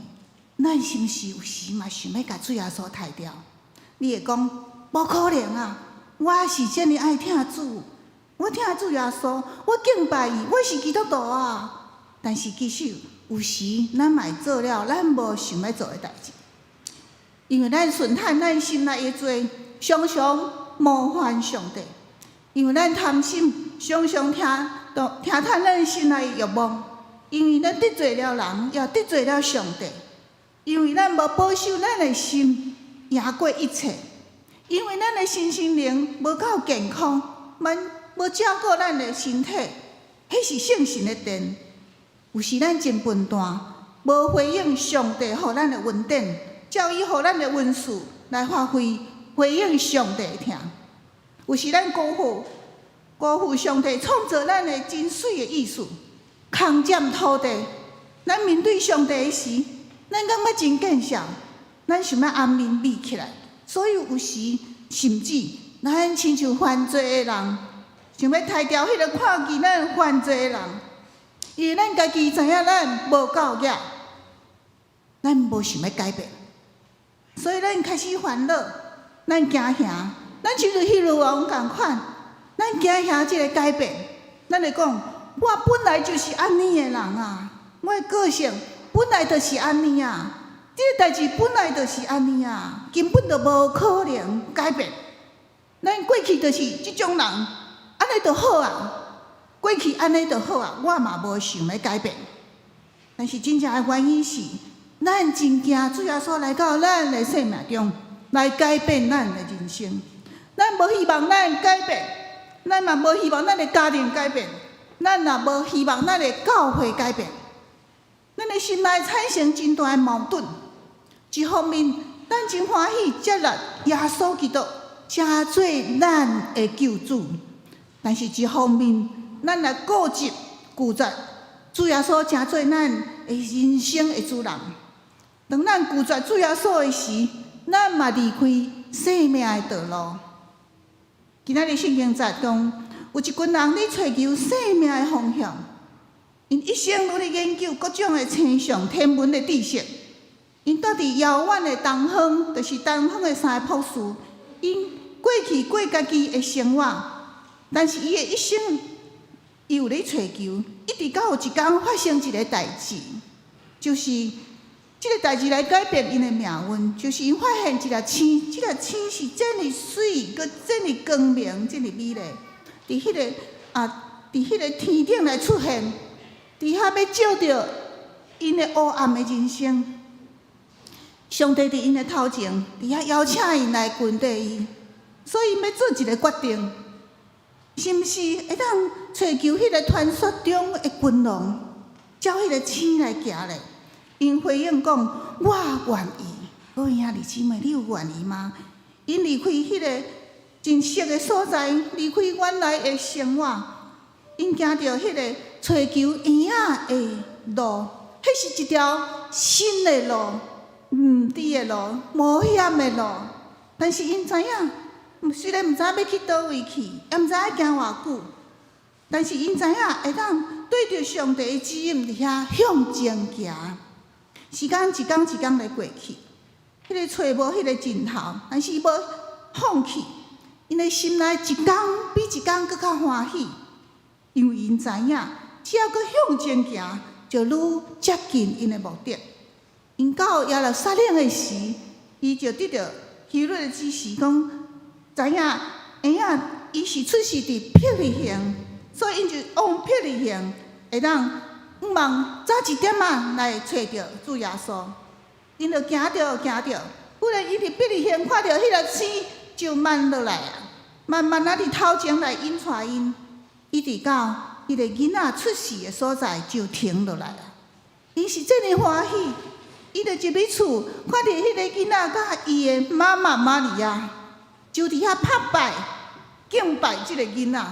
咱是毋是有時嘛想欲共主耶穌刣掉？你會講無可能啊！我是遮爾愛疼主，我疼主耶穌，我敬拜伊，我是基督徒啊！但是其實有時咱嘛會做了咱無想欲做的代誌，因為咱順趁咱心內的罪，常常冒犯上帝；因為咱貪心，常常聽聽趁咱心內的慾望；因為咱得罪了人，也得罪了上帝；因為咱無保守咱的心，贏過一切；因為咱的身心靈無夠健康，咱無照顧咱的身體，彼是聖神的殿。有時咱真笨蛋，無回應上帝予咱的恩典，照伊予咱的恩賜來發揮，回應上帝的疼。有時咱辜負辜負上帝創造咱的真媠的意思，空佔土地。咱面對上帝的時，咱感覺真見笑，咱想欲掩面覕起來。所以有時甚至咱親像犯罪的人，想欲刣掉彼個看見咱犯罪的人，因為咱家己知影咱無夠額，咱無想欲改變，所以咱開始煩惱，咱驚嚇，咱親像希律王仝款，咱驚嚇這个改變，咱會講，我本來就是按呢的人啊，我的個性本來就是按呢啊，這个代誌本來就是按呢啊，根本就無可能改變。咱過去就是這種人，按呢就好啊，過去按呢就好啊，我嘛無想欲改變。但是真正的原因是，咱真驚主耶穌來到咱的生命中，來改變咱的人生。咱無希望咱改變，咱嘛無希望咱的家庭改變，咱也無希望咱的教會改變。咱的心內產生真大的矛盾。一方面，咱真歡喜接納耶穌基督，成做咱的救主；但是，一方面，咱來固執拒絕主耶穌成做咱的人生的主人。當咱拒絕主耶穌的時，咱嘛離開生命的道路。今仔日聖經節講，有一群人咧揣求生命的方向，𪜶一生攏咧研究各種的星象、天文的知識。𪜶蹛佇遙遠的東方，就是東方的三個博士，𪜶過去過家己的生活，但是伊的一生，伊有咧揣求，一直到有一工發生一个代誌，就是這个代誌來改變𪜶的命運，就是𪜶發現一粒星，這粒星是遮爾媠，閣遮爾光明，遮爾美麗，佇彼个天頂來出現，佇遐欲照著𪜶的烏暗的人生。上帝佇𪜶的頭前，佇遐邀請𪜶來跟綴伊，所以欲做一个決定，是毋是會當揣求彼个傳說中的君王，照彼个星來行咧？𪜶回應講：我願意。各位兄弟姊妹，你有願意嗎？𪜶離開彼个真熟的所在，離開原來的生活，𪜶行著彼个揣求嬰仔的路，彼是一條新的路，毋知的路，冒險的路。但是𪜶知影，雖然毋知影欲去佗位去，也毋知影行偌久，但是𪜶知影會當對著上帝的指引佇遐向前行。時間一工一工來過去，彼个揣無彼个盡頭，但是伊無放棄，𪜶的心內一工比一工閣較歡喜，因為𪜶知影，只要閣向前行，就愈接近𪜶的目的。𪜶到耶路撒冷的時，伊就得著希律的指示，講知影嬰仔伊是出世佇伯利恆，所以𪜶就往伯利恆會當向望早一點仔來揣著主耶穌。𪜶就行著行著，忽然伊佇伯利恆看著彼粒星就慢落來啊，慢慢仔佇頭前來引帶𪜶，一直到彼个囡仔出世的所在就停落來啊。𪜶是遮爾歡喜，伊就入去厝，看著彼个囡仔佮伊的媽媽瑪利亞，就佇遐拍拜敬拜這个囡仔。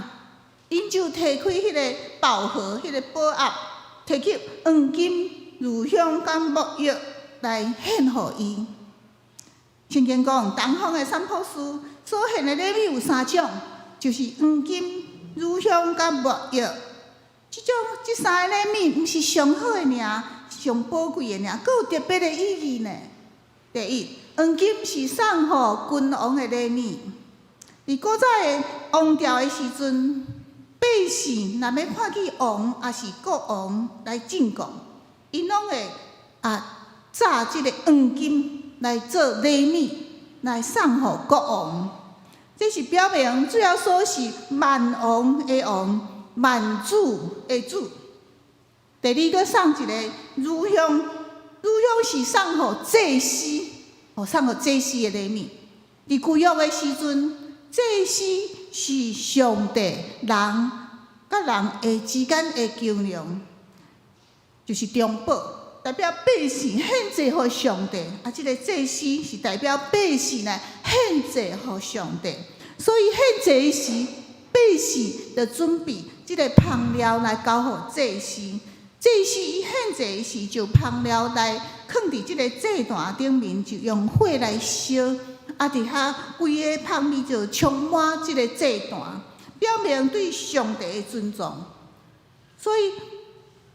𪜶就提開彼个寶盒，彼个寶盒，提去黃金、乳香佮沒藥來獻予伊。聖經講，東方的三博士所獻的禮物有三種，就是黃金、乳香佮沒藥。這種這三个禮物，毋是上好的爾，上寶貴的爾，閣有特別的意義呢。第一，黃金是送予君王的禮物。佇古早的王朝的時陣，百姓若欲看見王，抑是國王來進貢，𪜶攏會紮這个黃金來做禮物，來送予國王。這是表明主耶穌是萬王的王，萬主的主。第二閣送一个乳香，乳香是送予祭司，送予祭司的禮物。佇舊約的時陣，祭司是上帝人佮人的之間的橋梁，就是中保，代表百姓獻祭予上帝。這个祭司是代表百姓來獻祭予上帝。所以獻祭時，百姓就準備這个香料來交予祭司。祭司伊獻祭時，就香料來囥佇這个祭壇頂面，就用火來燒。佇遐規个香味就充滿這个祭壇，表明對上帝的尊重。所以，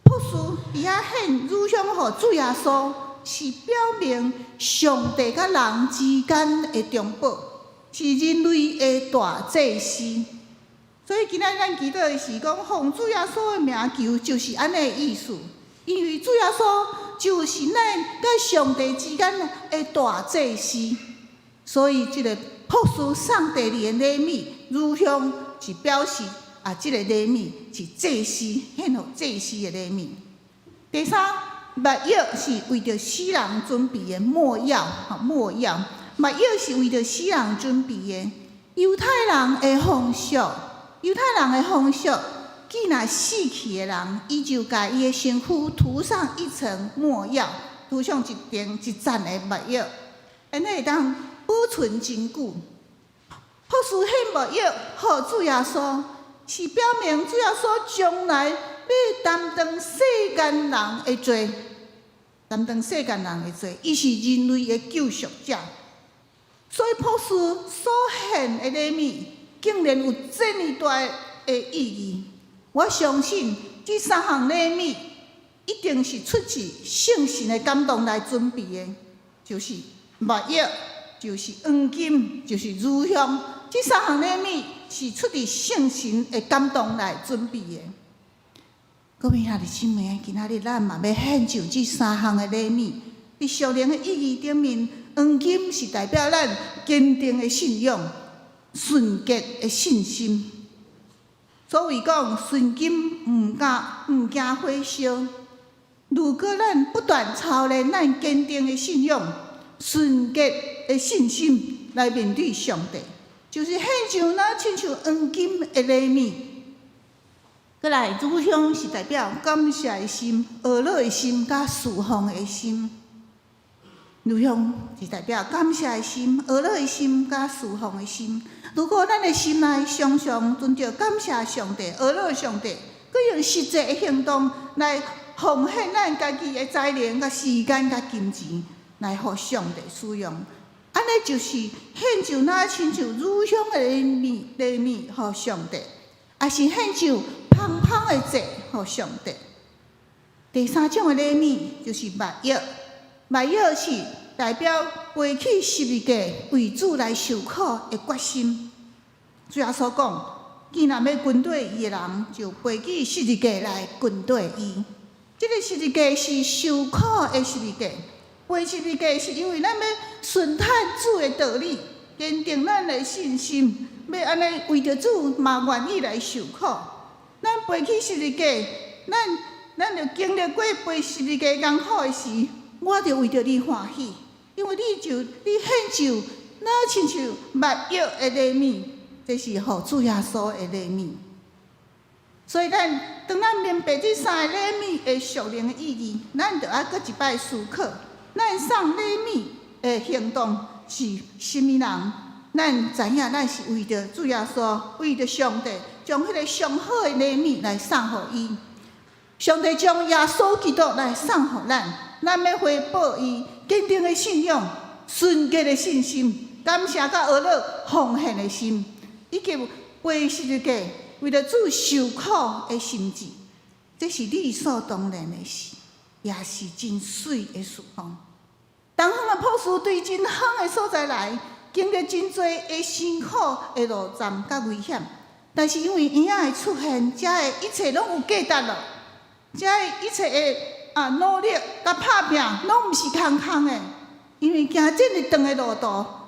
博士佇遐獻乳香予主耶穌，是表明上帝佮人之間的中保，是人類的大祭司。所以今仔日咱祈禱的是講，奉主耶穌的名求，就是按呢的意思。因為主耶穌就是咱佮上帝之間的大祭司。所以，這个博士送第二个禮物，乳香是表示這个禮物是祭司獻予祭司的禮物。第三，沒藥是為著死人準備的沒藥，沒藥，沒藥是為著死人準備的。猶太人的風俗，猶太人的風俗，見若死去的人，伊就共伊的身軀塗上一層沒藥，塗上一層一層的沒藥，按呢會當保存真久。博士獻沒藥予主耶穌，是表明主耶穌將來欲擔當世間人的罪，擔當世間人的罪，伊是人類的救贖者。所以博士所獻的禮物，竟然有這麼大的意義。我相信這三項禮物一定是出自聖神的感動來準備的，就是沒藥，就是黃金，就是乳香。這三項禮物是出自聖神的感動來準備的。各位兄弟姊妹，今仔日咱嘛欲獻上這三項的禮物。佇屬靈的意義頂面，黃金是代表咱堅定的信仰、純潔的信心。所謂講，純金毋驚火燒。如果咱不斷操練咱堅定的信仰、純潔的信心來面對上帝，就是獻上若親像黃金的禮物。閣來，乳香是代表感謝的心、呵咾的心、佮侍奉的心。乳香是代表感謝的心、呵咾的心、佮侍奉的心。如果咱的心內常常存著感謝上帝、呵咾上帝，閣用實際的行動來奉獻咱家己的才能、佮時間、佮金錢，來予上帝使用，按呢就是獻上若親像乳香的禮物予上帝，抑是獻上芳香的祭予上帝。第三種的禮物就是沒藥，沒藥是代表背起十字架為主來受苦的決心。主耶穌講，既若欲跟綴伊的人，就背起十字架來跟綴伊。這个十字架是受苦的十字架，背十字架是因為咱欲順趁主的道理，堅定咱的信心，欲按呢為著主嘛願意來受苦。咱背起十字架，咱就經歷過背十字架艱苦的時，我就為著你歡喜，因為你獻上若親像沒藥的禮物，這是予主耶穌的禮物。所以咱當咱明白這三个禮物的屬靈的意義，咱就愛閣一擺思考，咱送禮物的行動是啥物人？咱知影，咱是為著主耶穌，為著上帝，將彼个上好的禮物來送予伊。上帝將耶穌基督來送予咱，咱欲回報伊堅定的信仰、純潔的信心、感謝佮呵咾奉獻的心，以及背十字架為著主受苦的心志。這是理所當然的事，也是真媠的事奉。東方的博士對真遠的所在來，經歷真濟的辛苦的路站佮危險，但是因為嬰仔的出現，遮的一切攏有價值咯。遮的一切的努力佮拍拚，攏毋是空空的，因為行這麼長的路途，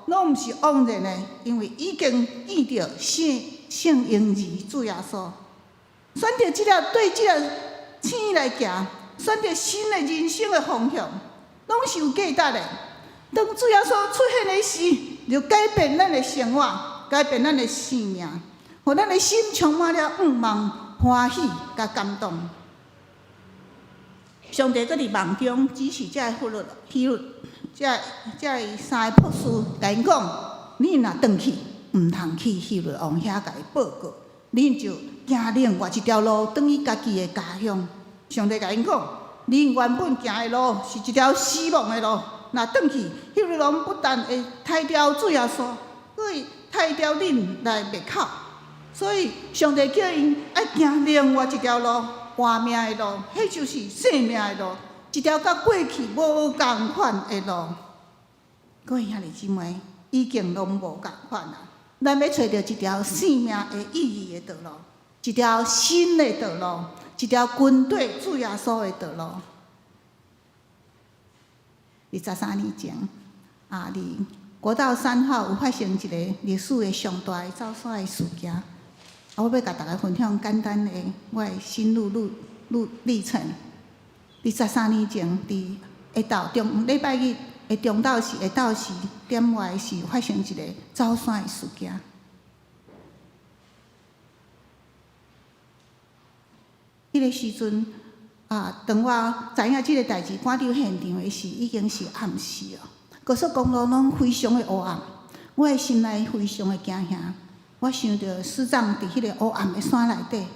攏毋是枉然的，因為已經見著聖聖嬰兒主耶穌，選擇這條對這條星來行，選擇新的人生的方向，攏是有價值的。當主耶穌出現的時，就改變咱的生活，改變咱的生命，予咱的心充滿了向望、歡喜佮感動。上帝閣佇夢中指示這个希律、希律，這个三个博士，共𪜶講：恁若轉去，毋通去希律王遐共伊報告，恁就行另外一條路，轉去家己的家鄉。上帝共𪜶講：恁原本行的路是一條死亡的路，若轉去，希律王不但會刣掉主耶穌，閣會刣掉恁來滅口。所以上帝叫𪜶愛行另外一條路，活命的路，彼就是生命的路，一條佮過去無仝款的路。各位兄弟姊妹，已經攏無仝款啊！咱欲揣著一條生命的意義的道路，一條新的道路，一條跟綴主耶穌的道路。23年前，佇國道3號有發生一個歷史的上大的走山的事件。我欲共大家分享簡單的我的心路路路歷程。23年前，佇下晝中禮拜日的中晝時，下晝4點外時發生一個走山的事件。彼个時陣，當我知影這个代誌趕到現場的時，已經是暗時了。高速公路攏非常的烏暗，我的心內非常的驚嚇。我想著師長佇彼個烏暗的山內底，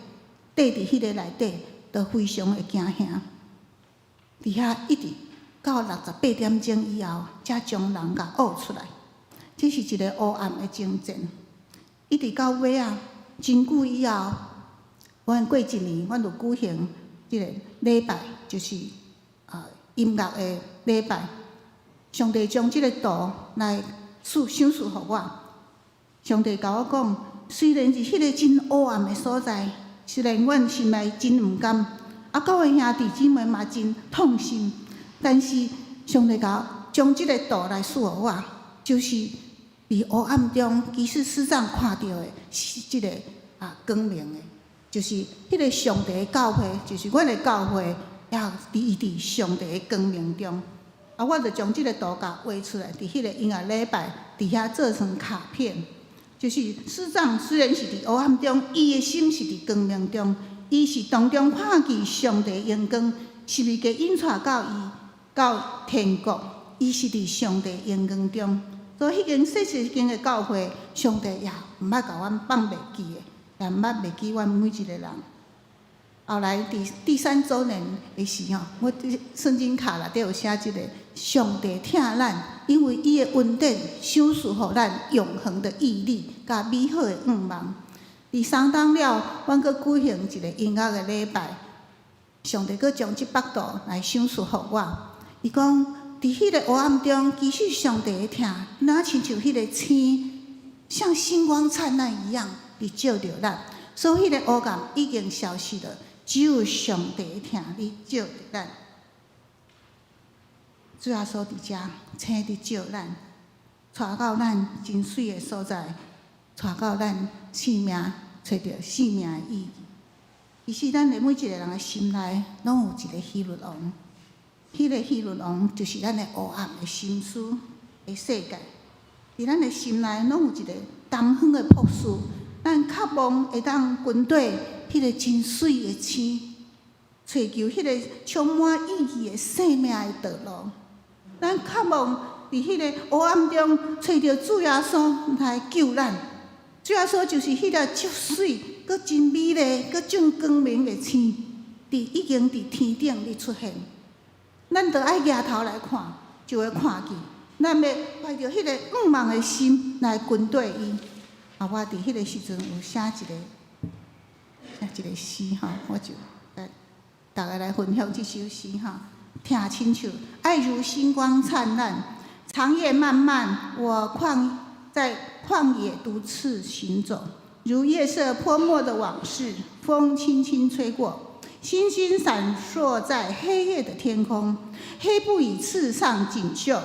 綴佇彼个內底，都非常的驚嚇。佇遐一直到68點鐘以後，才將人共挖出來。這是一個烏暗的征戰，一直到尾仔，真久以後，阮過一年，阮就舉行這个禮拜，就是音樂的禮拜。上帝將這个圖來賜賞賜予我。上帝共我講，雖然是彼个真烏暗的所在，雖然阮心內真毋甘，教會兄弟姊妹嘛真痛心，但是上帝共我將這个圖來賜予我，就是佇烏暗中，其實師長看著的是這个光明的，就是彼个上帝的教會，就是阮的教會，也佇上帝的光明中。我就將這个圖共畫出來，佇彼個音樂禮拜，佇遐做成卡片。就是師長雖然是佇黑暗中，伊的心是佇光明中，伊是當中看見上帝榮光，十字架引帶到伊到天國，伊是佇上帝榮光中。所以彼間細細間的教會，上帝也毋捌共阮放袂記的，也毋捌袂記阮每一个人。後來佇第三週年的時候，我佇聖經卡內底有寫這个上帝疼咱，因為伊的恩典賞賜予咱永恆的毅力佮美好的願望。佇3冬了，阮閣舉行一個音樂的禮拜，上帝閣將這幅圖來賞賜予我。伊講，佇彼个黑暗中，其實上帝的疼，若親像彼个星，像星光燦爛一樣，佇照著咱。所以彼个黑暗已經消失了。只有上帝疼佇照著咱，主耶穌佇遮，星佇照咱，帶到咱真媠的所在，帶到咱生命，揣著生命的意義。其實咱的每一個人的心內，攏有一個希律王，彼个希律王就是咱的黑暗的心思的世界。佇咱的心內，攏有一個東方的博士，咱渴望會當跟綴彼个真媠的星，揣求彼个充滿意義的生命的道路。咱渴望佇彼个黑暗中揣著主耶穌來救咱。主耶穌就是彼个足媠、閣閣真美麗、閣正光明的星，佇已經佇天頂咧出現。咱著愛舉頭來看，就會看見。咱欲懷著彼個向望的心來跟綴伊。啊，我佇彼個時陣有寫一個詩吼，我就來逐家來分享這首詩吼。聽親像愛如星光燦爛，長夜漫漫，我曠在曠野獨自行走，如夜色潑墨的往事，風輕輕吹過，星星閃爍在黑夜的天空，黑布已刺上錦繡，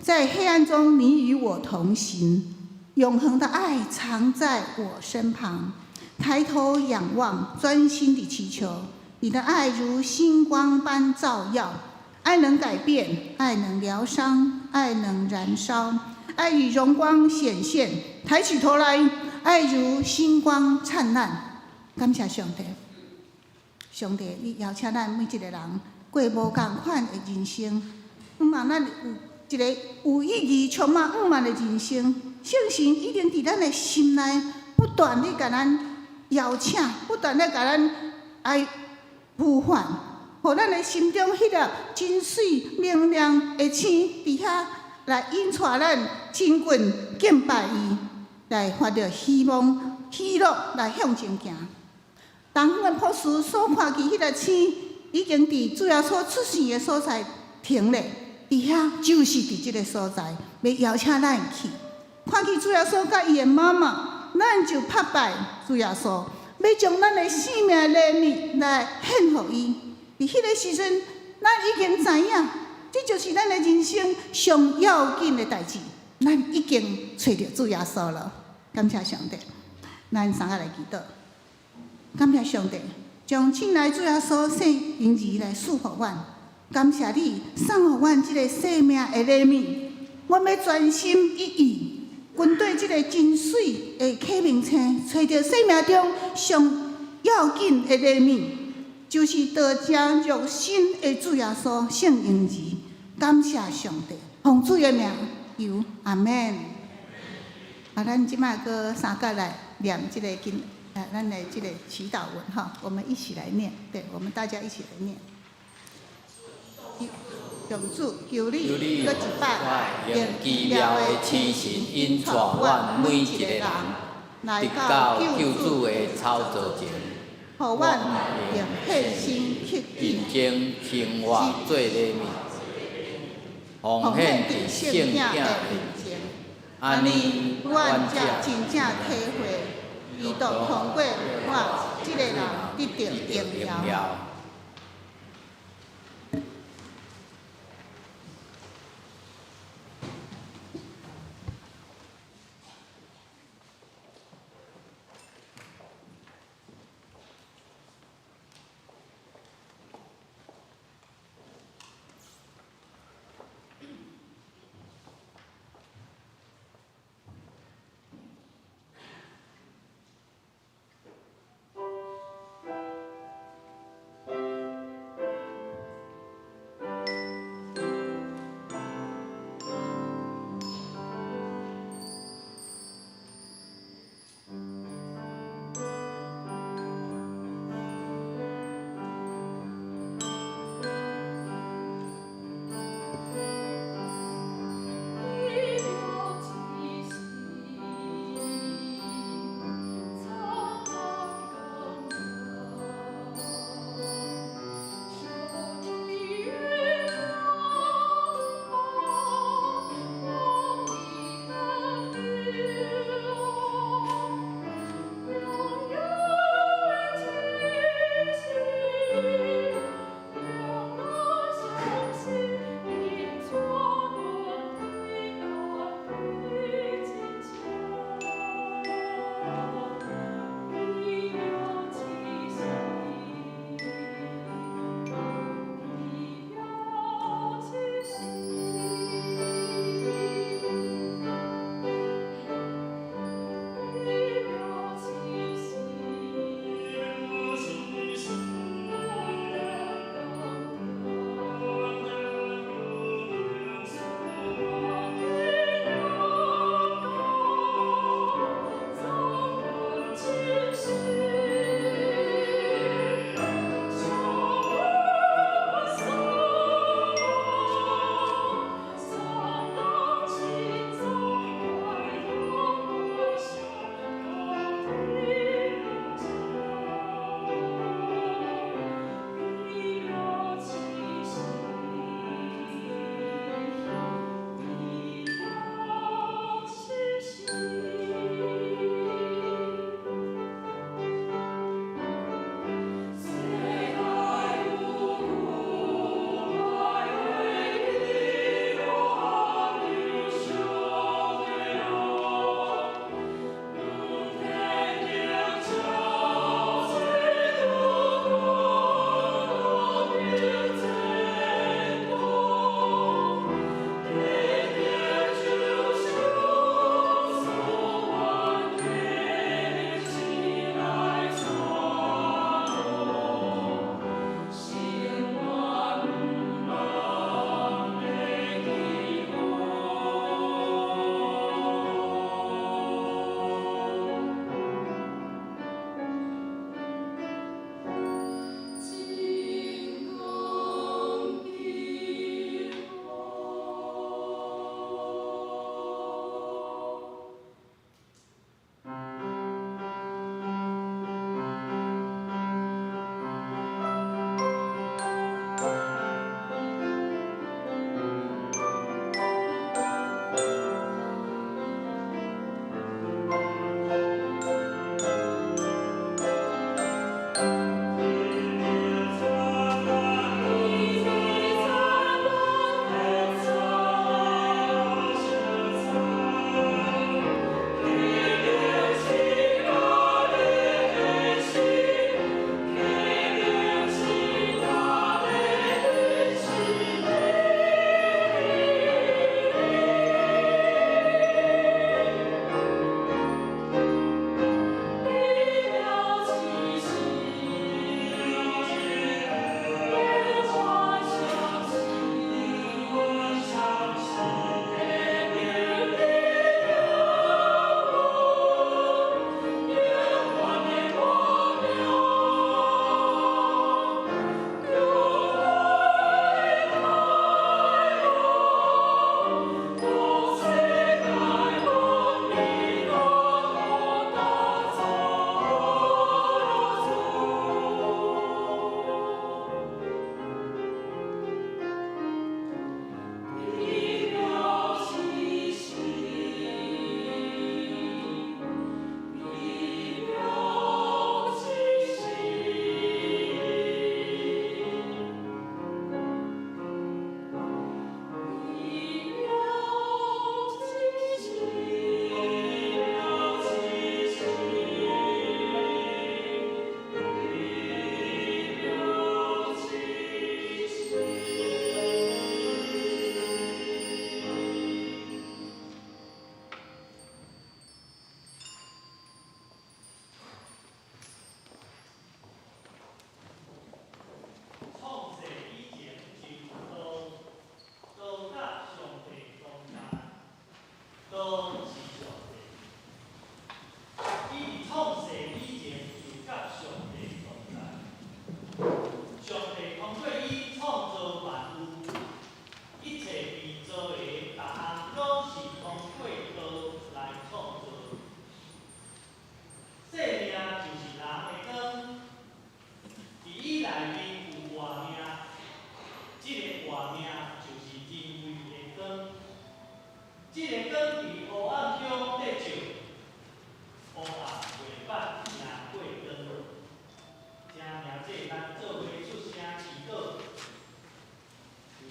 在黑暗中你與我同行，永恆的愛藏在我身旁。抬頭仰望，專心地祈求，你的愛如星光般照耀。愛能改變，愛能療傷，愛能燃燒，愛與榮光顯現。抬起頭來，愛如星光燦爛。感謝上帝，上帝，你邀請咱每一個人過無仝款的人生，向望咱有一個有意義、充滿向望的人生。聖神已經佇咱的心內不斷地共咱邀請，不斷地共咱來呼喚，予咱的心中彼粒真媠明亮的星，佇遐來引帶咱親近敬拜伊，來發著希望、喜樂來向前行。東方的博士所看見彼個星，已經佇主耶穌出世的所在停咧，佇遐就是佇這個所在，欲邀請咱去。看見主耶穌佮伊的媽媽，咱就拍敗主耶穌，欲將咱的生命禮物來獻予伊。佇彼個時陣，咱已經知影，這就是咱的人生上要緊的代誌。咱已經揣著主耶穌了，感謝上帝。咱三個來祈禱，感謝上帝，將親愛主耶穌聖嬰兒來賜予阮。感謝你送予阮這個生命的禮物，阮欲專心一意，跟綴這個真媠的啟明星，揣著生命中上要緊的禮物，就是道成肉身的主耶穌聖嬰兒。感謝上帝，奉主的名求，阿們。啊，咱這擺閣三角來念這個經，咱的這個祈禱文哈，我們一起來念，對，我們大家一起來念。上主，求你閣一擺，用奇妙的星辰引帶阮每一個人，直到救主的草座前，予阮用獻身克己，認真生活做禮物，奉獻佇聖囝的面前，按呢，阮才真正體會，基督通過我這個人得著榮耀。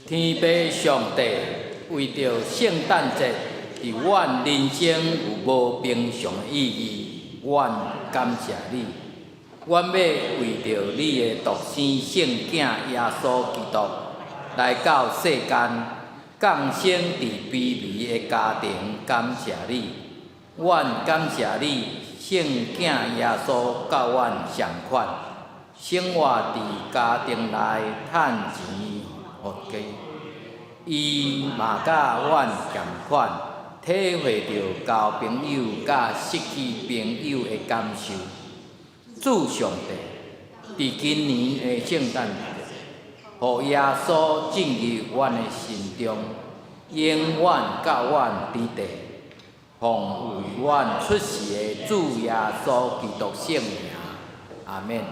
天父上帝，為著聖誕節佇阮人生有無平常的意義，阮感謝你。阮欲為著你的獨生聖子耶穌基督來到世間，降生佇卑微的家庭，感謝你。阮感謝你，聖子耶穌佮阮仝款，生活佇家庭內趁錢糊家。伊嘛佮阮仝款，體會著交朋友佮失去朋友的感受。主上帝，佇今年的聖誕節，予耶穌進入阮的心中，永遠佮阮佇地，奉為阮出世的主耶穌基督聖名，阿免。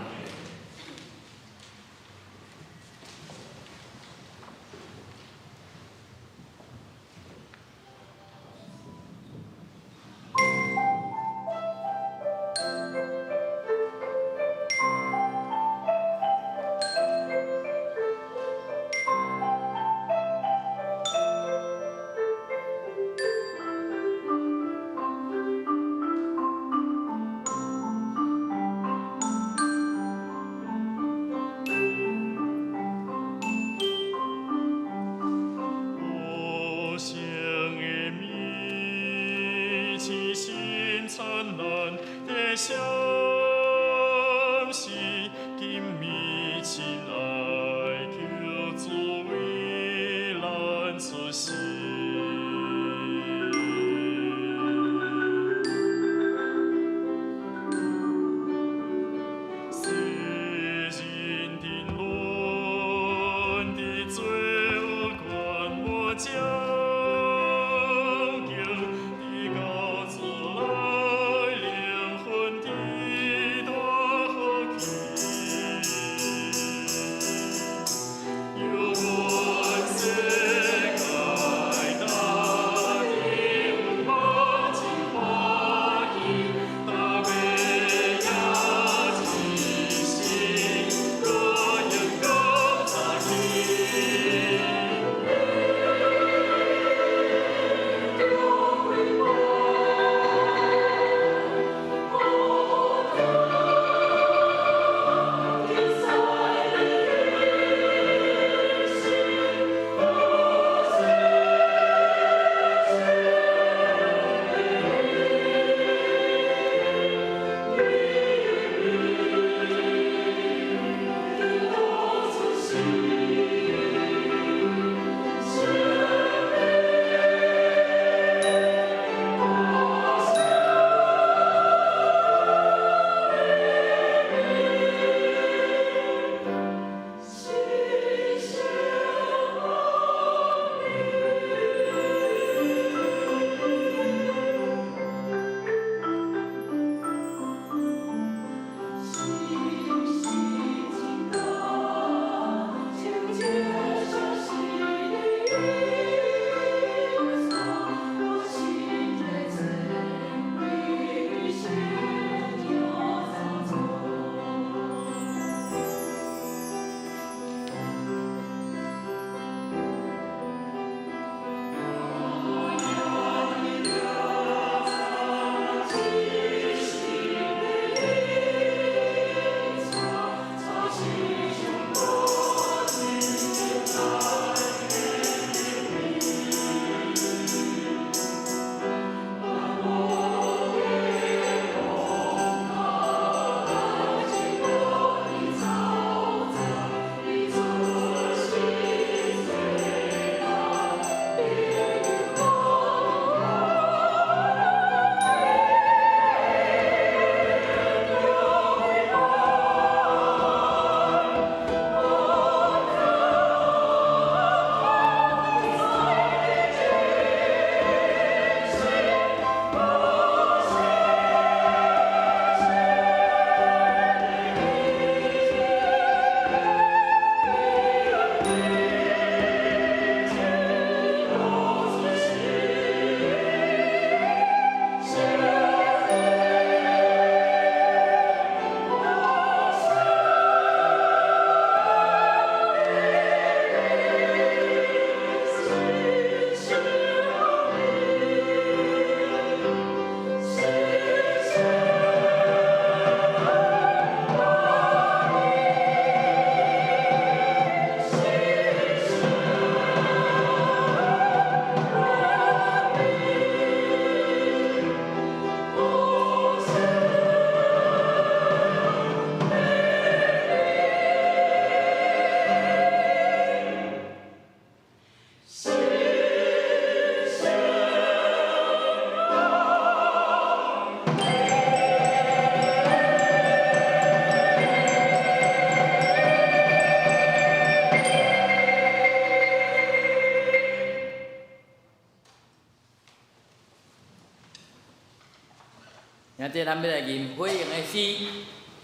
今日咱欲來吟回應的詩，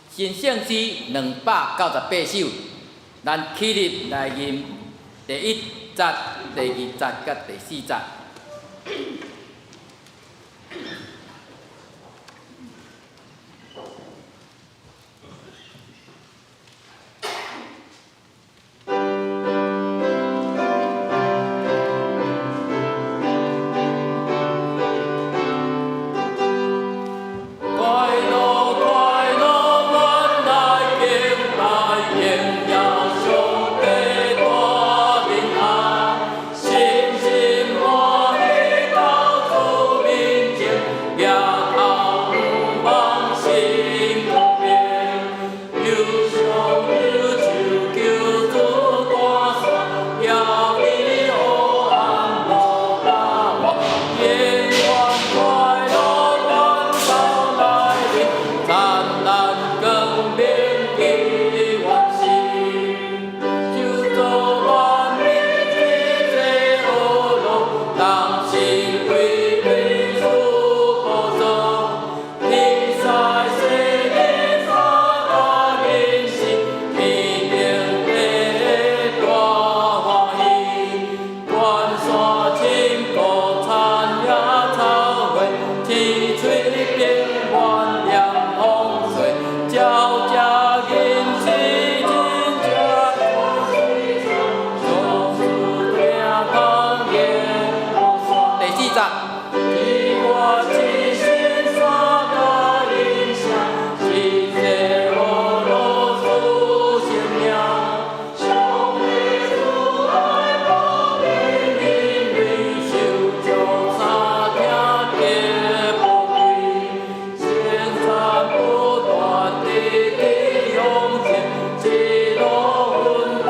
新聖詩298首，咱起立來吟第一節、第二節佮第四節。快樂快樂，阮來敬拜，榮耀上帝大仁愛，深深歡喜到主面前，舉頭仰望新光明，憂傷憂愁求主趕散，叫伊黑暗無加我，永遠快樂阮到來臨，燦爛光明彼遠時，就做萬民一齊學樂，同心為美主寶座，天使聖靈三加人心，天頂的大歡喜，關山深谷田野草花，青翠平原涼風吹，鳥食銀絲真正總是聽講耶第四節，你我一心三加音聲，一齊學樂主聖名，上帝慈愛保庇人類，受獎三聽得寶貴，聖餐不斷直直向前，一路奮鬥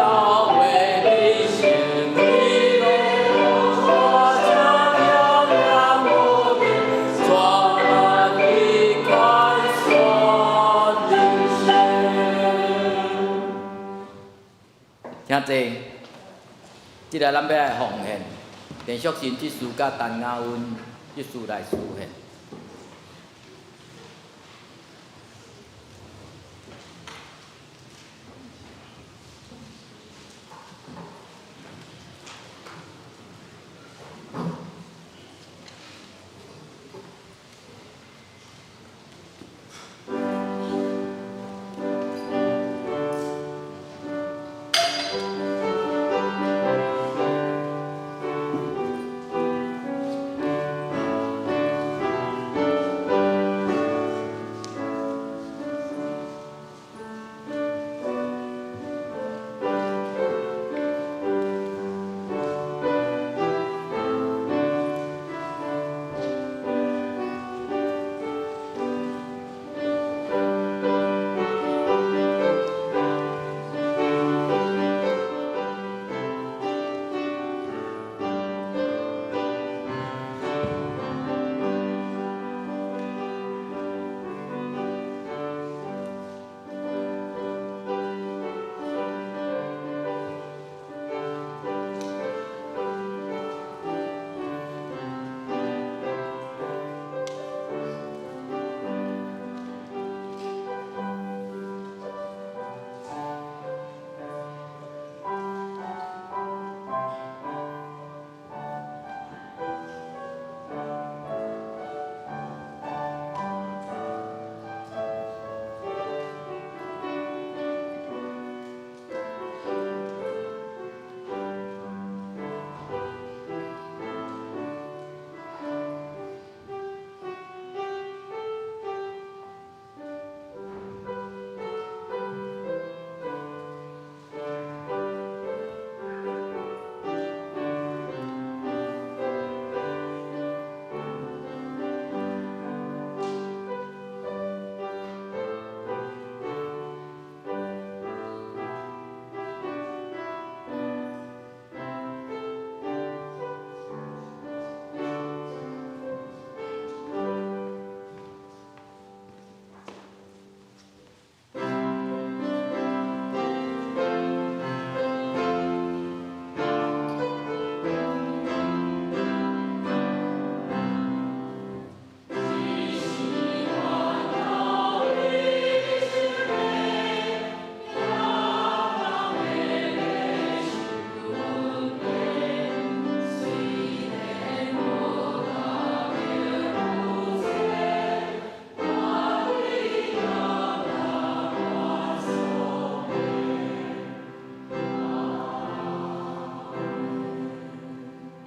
為理想，一路歌聲揚揚無邊，帶咱離開選人生。聽者，這个咱欲來奉獻，陳淑信執事佮陳雅溫執事來司獻。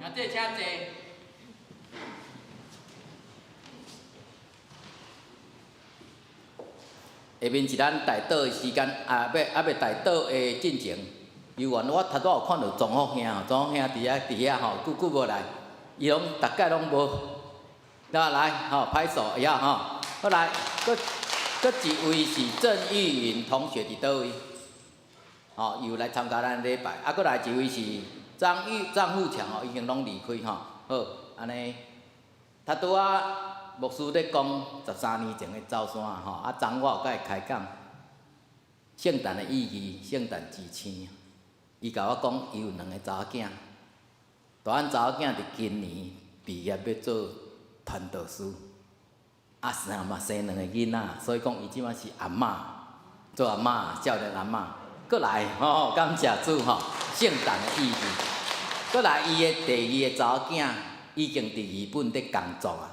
兄弟請坐。下面是咱代禱的時間，啊，欲猶未代禱的進程。猶原我頭拄有看著莊福兄吼，莊福兄佇遐吼，久久無來，伊攏逐擺攏無。來來吼，拍手會曉吼。閣來，閣一位是鄭玉雲同學佇佗位？吼，伊有來參加咱禮拜。啊，閣來一位是張富強吼，已經攏離開吼。好，按呢，頭拄仔牧師咧講13年前的走山吼，啊，昨我有佮伊開講聖誕的意義，聖誕之星。伊共我講，伊有兩个查某囝，大漢查某囝佇今年畢業欲做傳道師，啊，生嘛生兩个囡仔，所以講伊這馬是阿嬤，做阿嬤，少年阿嬤。閣來吼，感謝主吼，聖誕的意義。閣來，伊的第二个查某囝已經佇日本佇工作啊。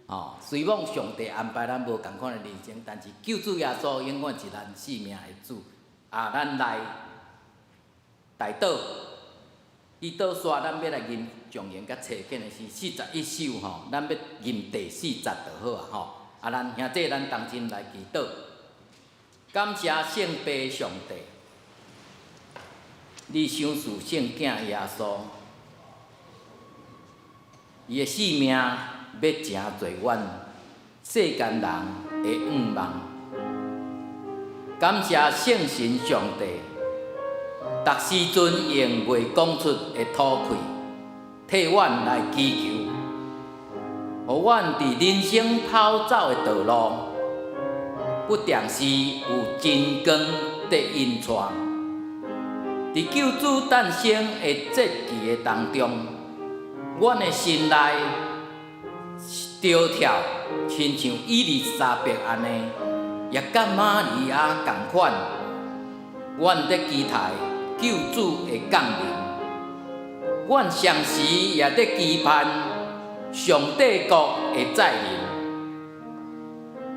吼，雖罔上帝安排咱無仝款的人生，但是救主耶穌永遠是咱性命的主。啊，咱來代禱，祈禱煞咱欲來吟頌言佮差遣的詩41首吼，咱欲吟第四節就好啊吼。啊，咱兄弟咱同齊來祈禱，感謝聖父上帝，你賞賜聖囝耶穌，伊的性命欲成就阮世間人的願望。感謝聖神上帝，逐時陣用袂講出的吐氣，替阮來祈求，予阮佇人生跑走的道路，不定時有真光佇引帶。佇救主誕生的節期的當中，阮的心內著跳，親像伊麗莎白按呢，也佮瑪利亞仝款，阮佇期待救主的降臨。阮同時也佇期盼上帝國的再臨。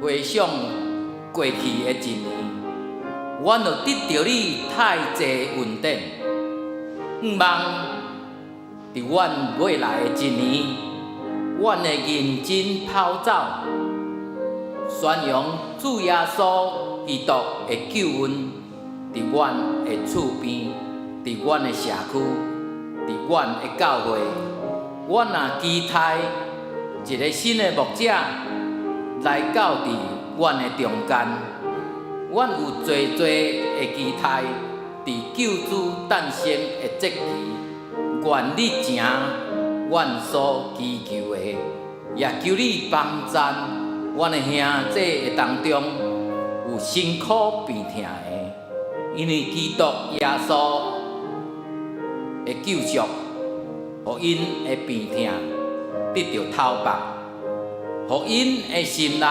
回想過去的一年，阮有得著你太濟恩典。向望佇阮未來的一年，阮會認真跑走，宣揚主耶穌基督的救恩，佇阮的厝邊，佇阮的社區，佇阮的教會。阮也期待一个新的牧者來到佇阮的中間。阮有濟濟的期待，佇救主誕生的節期，願你成阮所祈求的，也求你幫贊阮的兄弟的當中有辛苦病疼的，因為基督耶穌的救贖，予𪜶的病疼得著透放，予𪜶的心內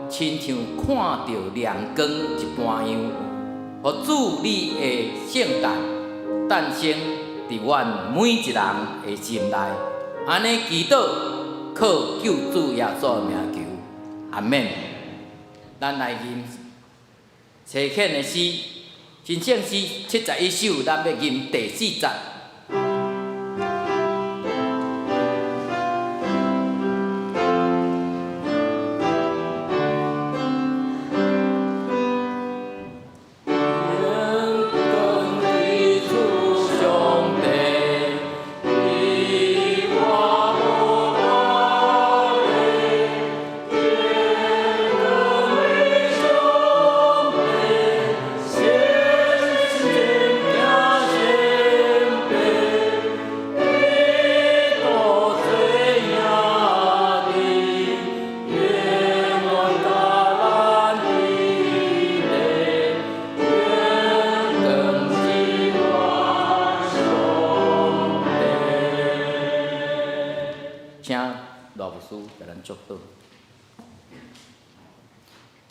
親像看著亮光一般樣，予主你的聖誕誕生佇阮每一人的心內，按呢祈禱，靠救主耶穌的名求，阿們。咱來吟差遣的詩，神聖詩71首，咱欲吟第四節。請羅牧師共咱祝禱。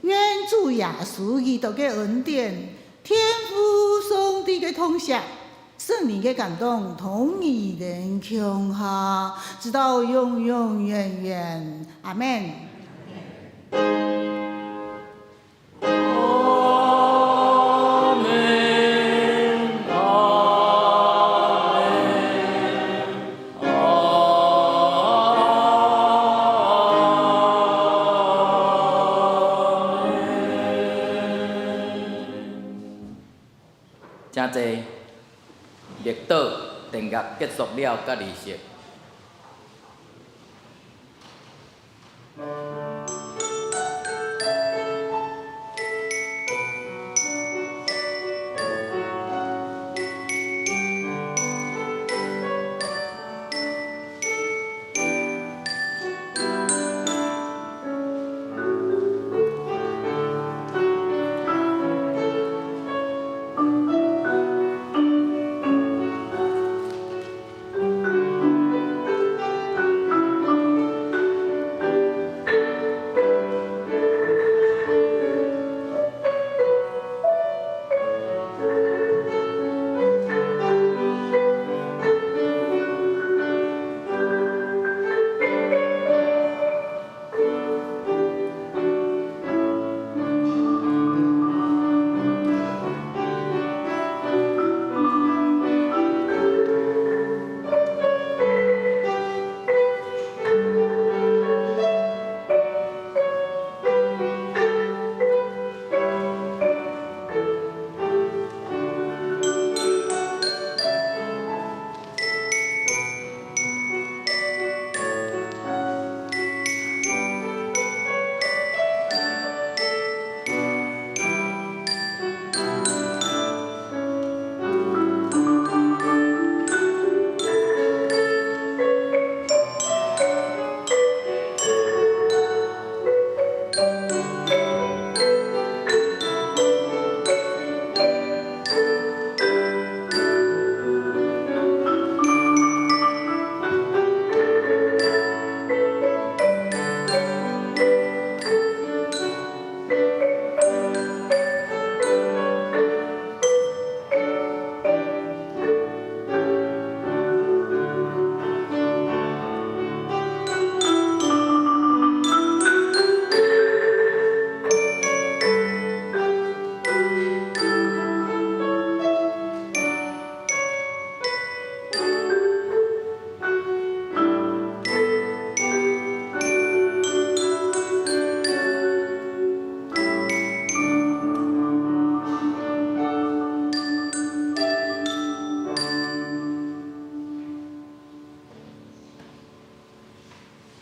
願主耶穌基督的恩典、天父上帝的疼惜、聖靈的感動，同與恁共下，直到永永遠遠。阿們。阿們，阿們，阿誠濟，默禱殿樂結束了，佮儀式。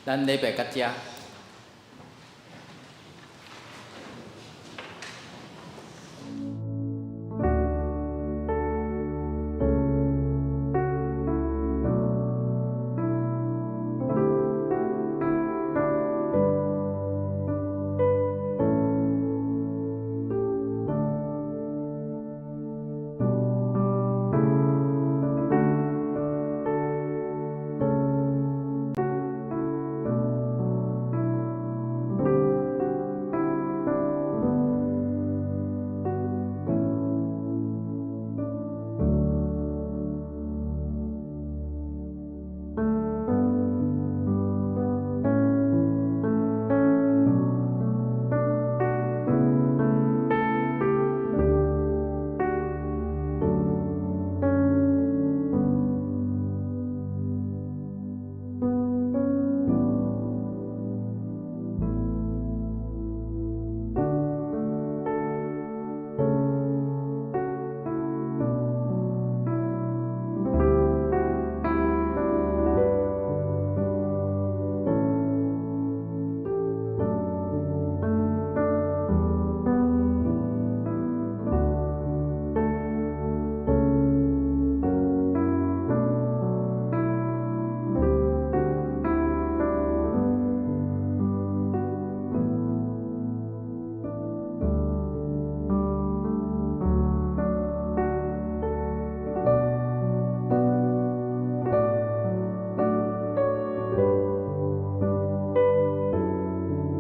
咱禮拜到遮。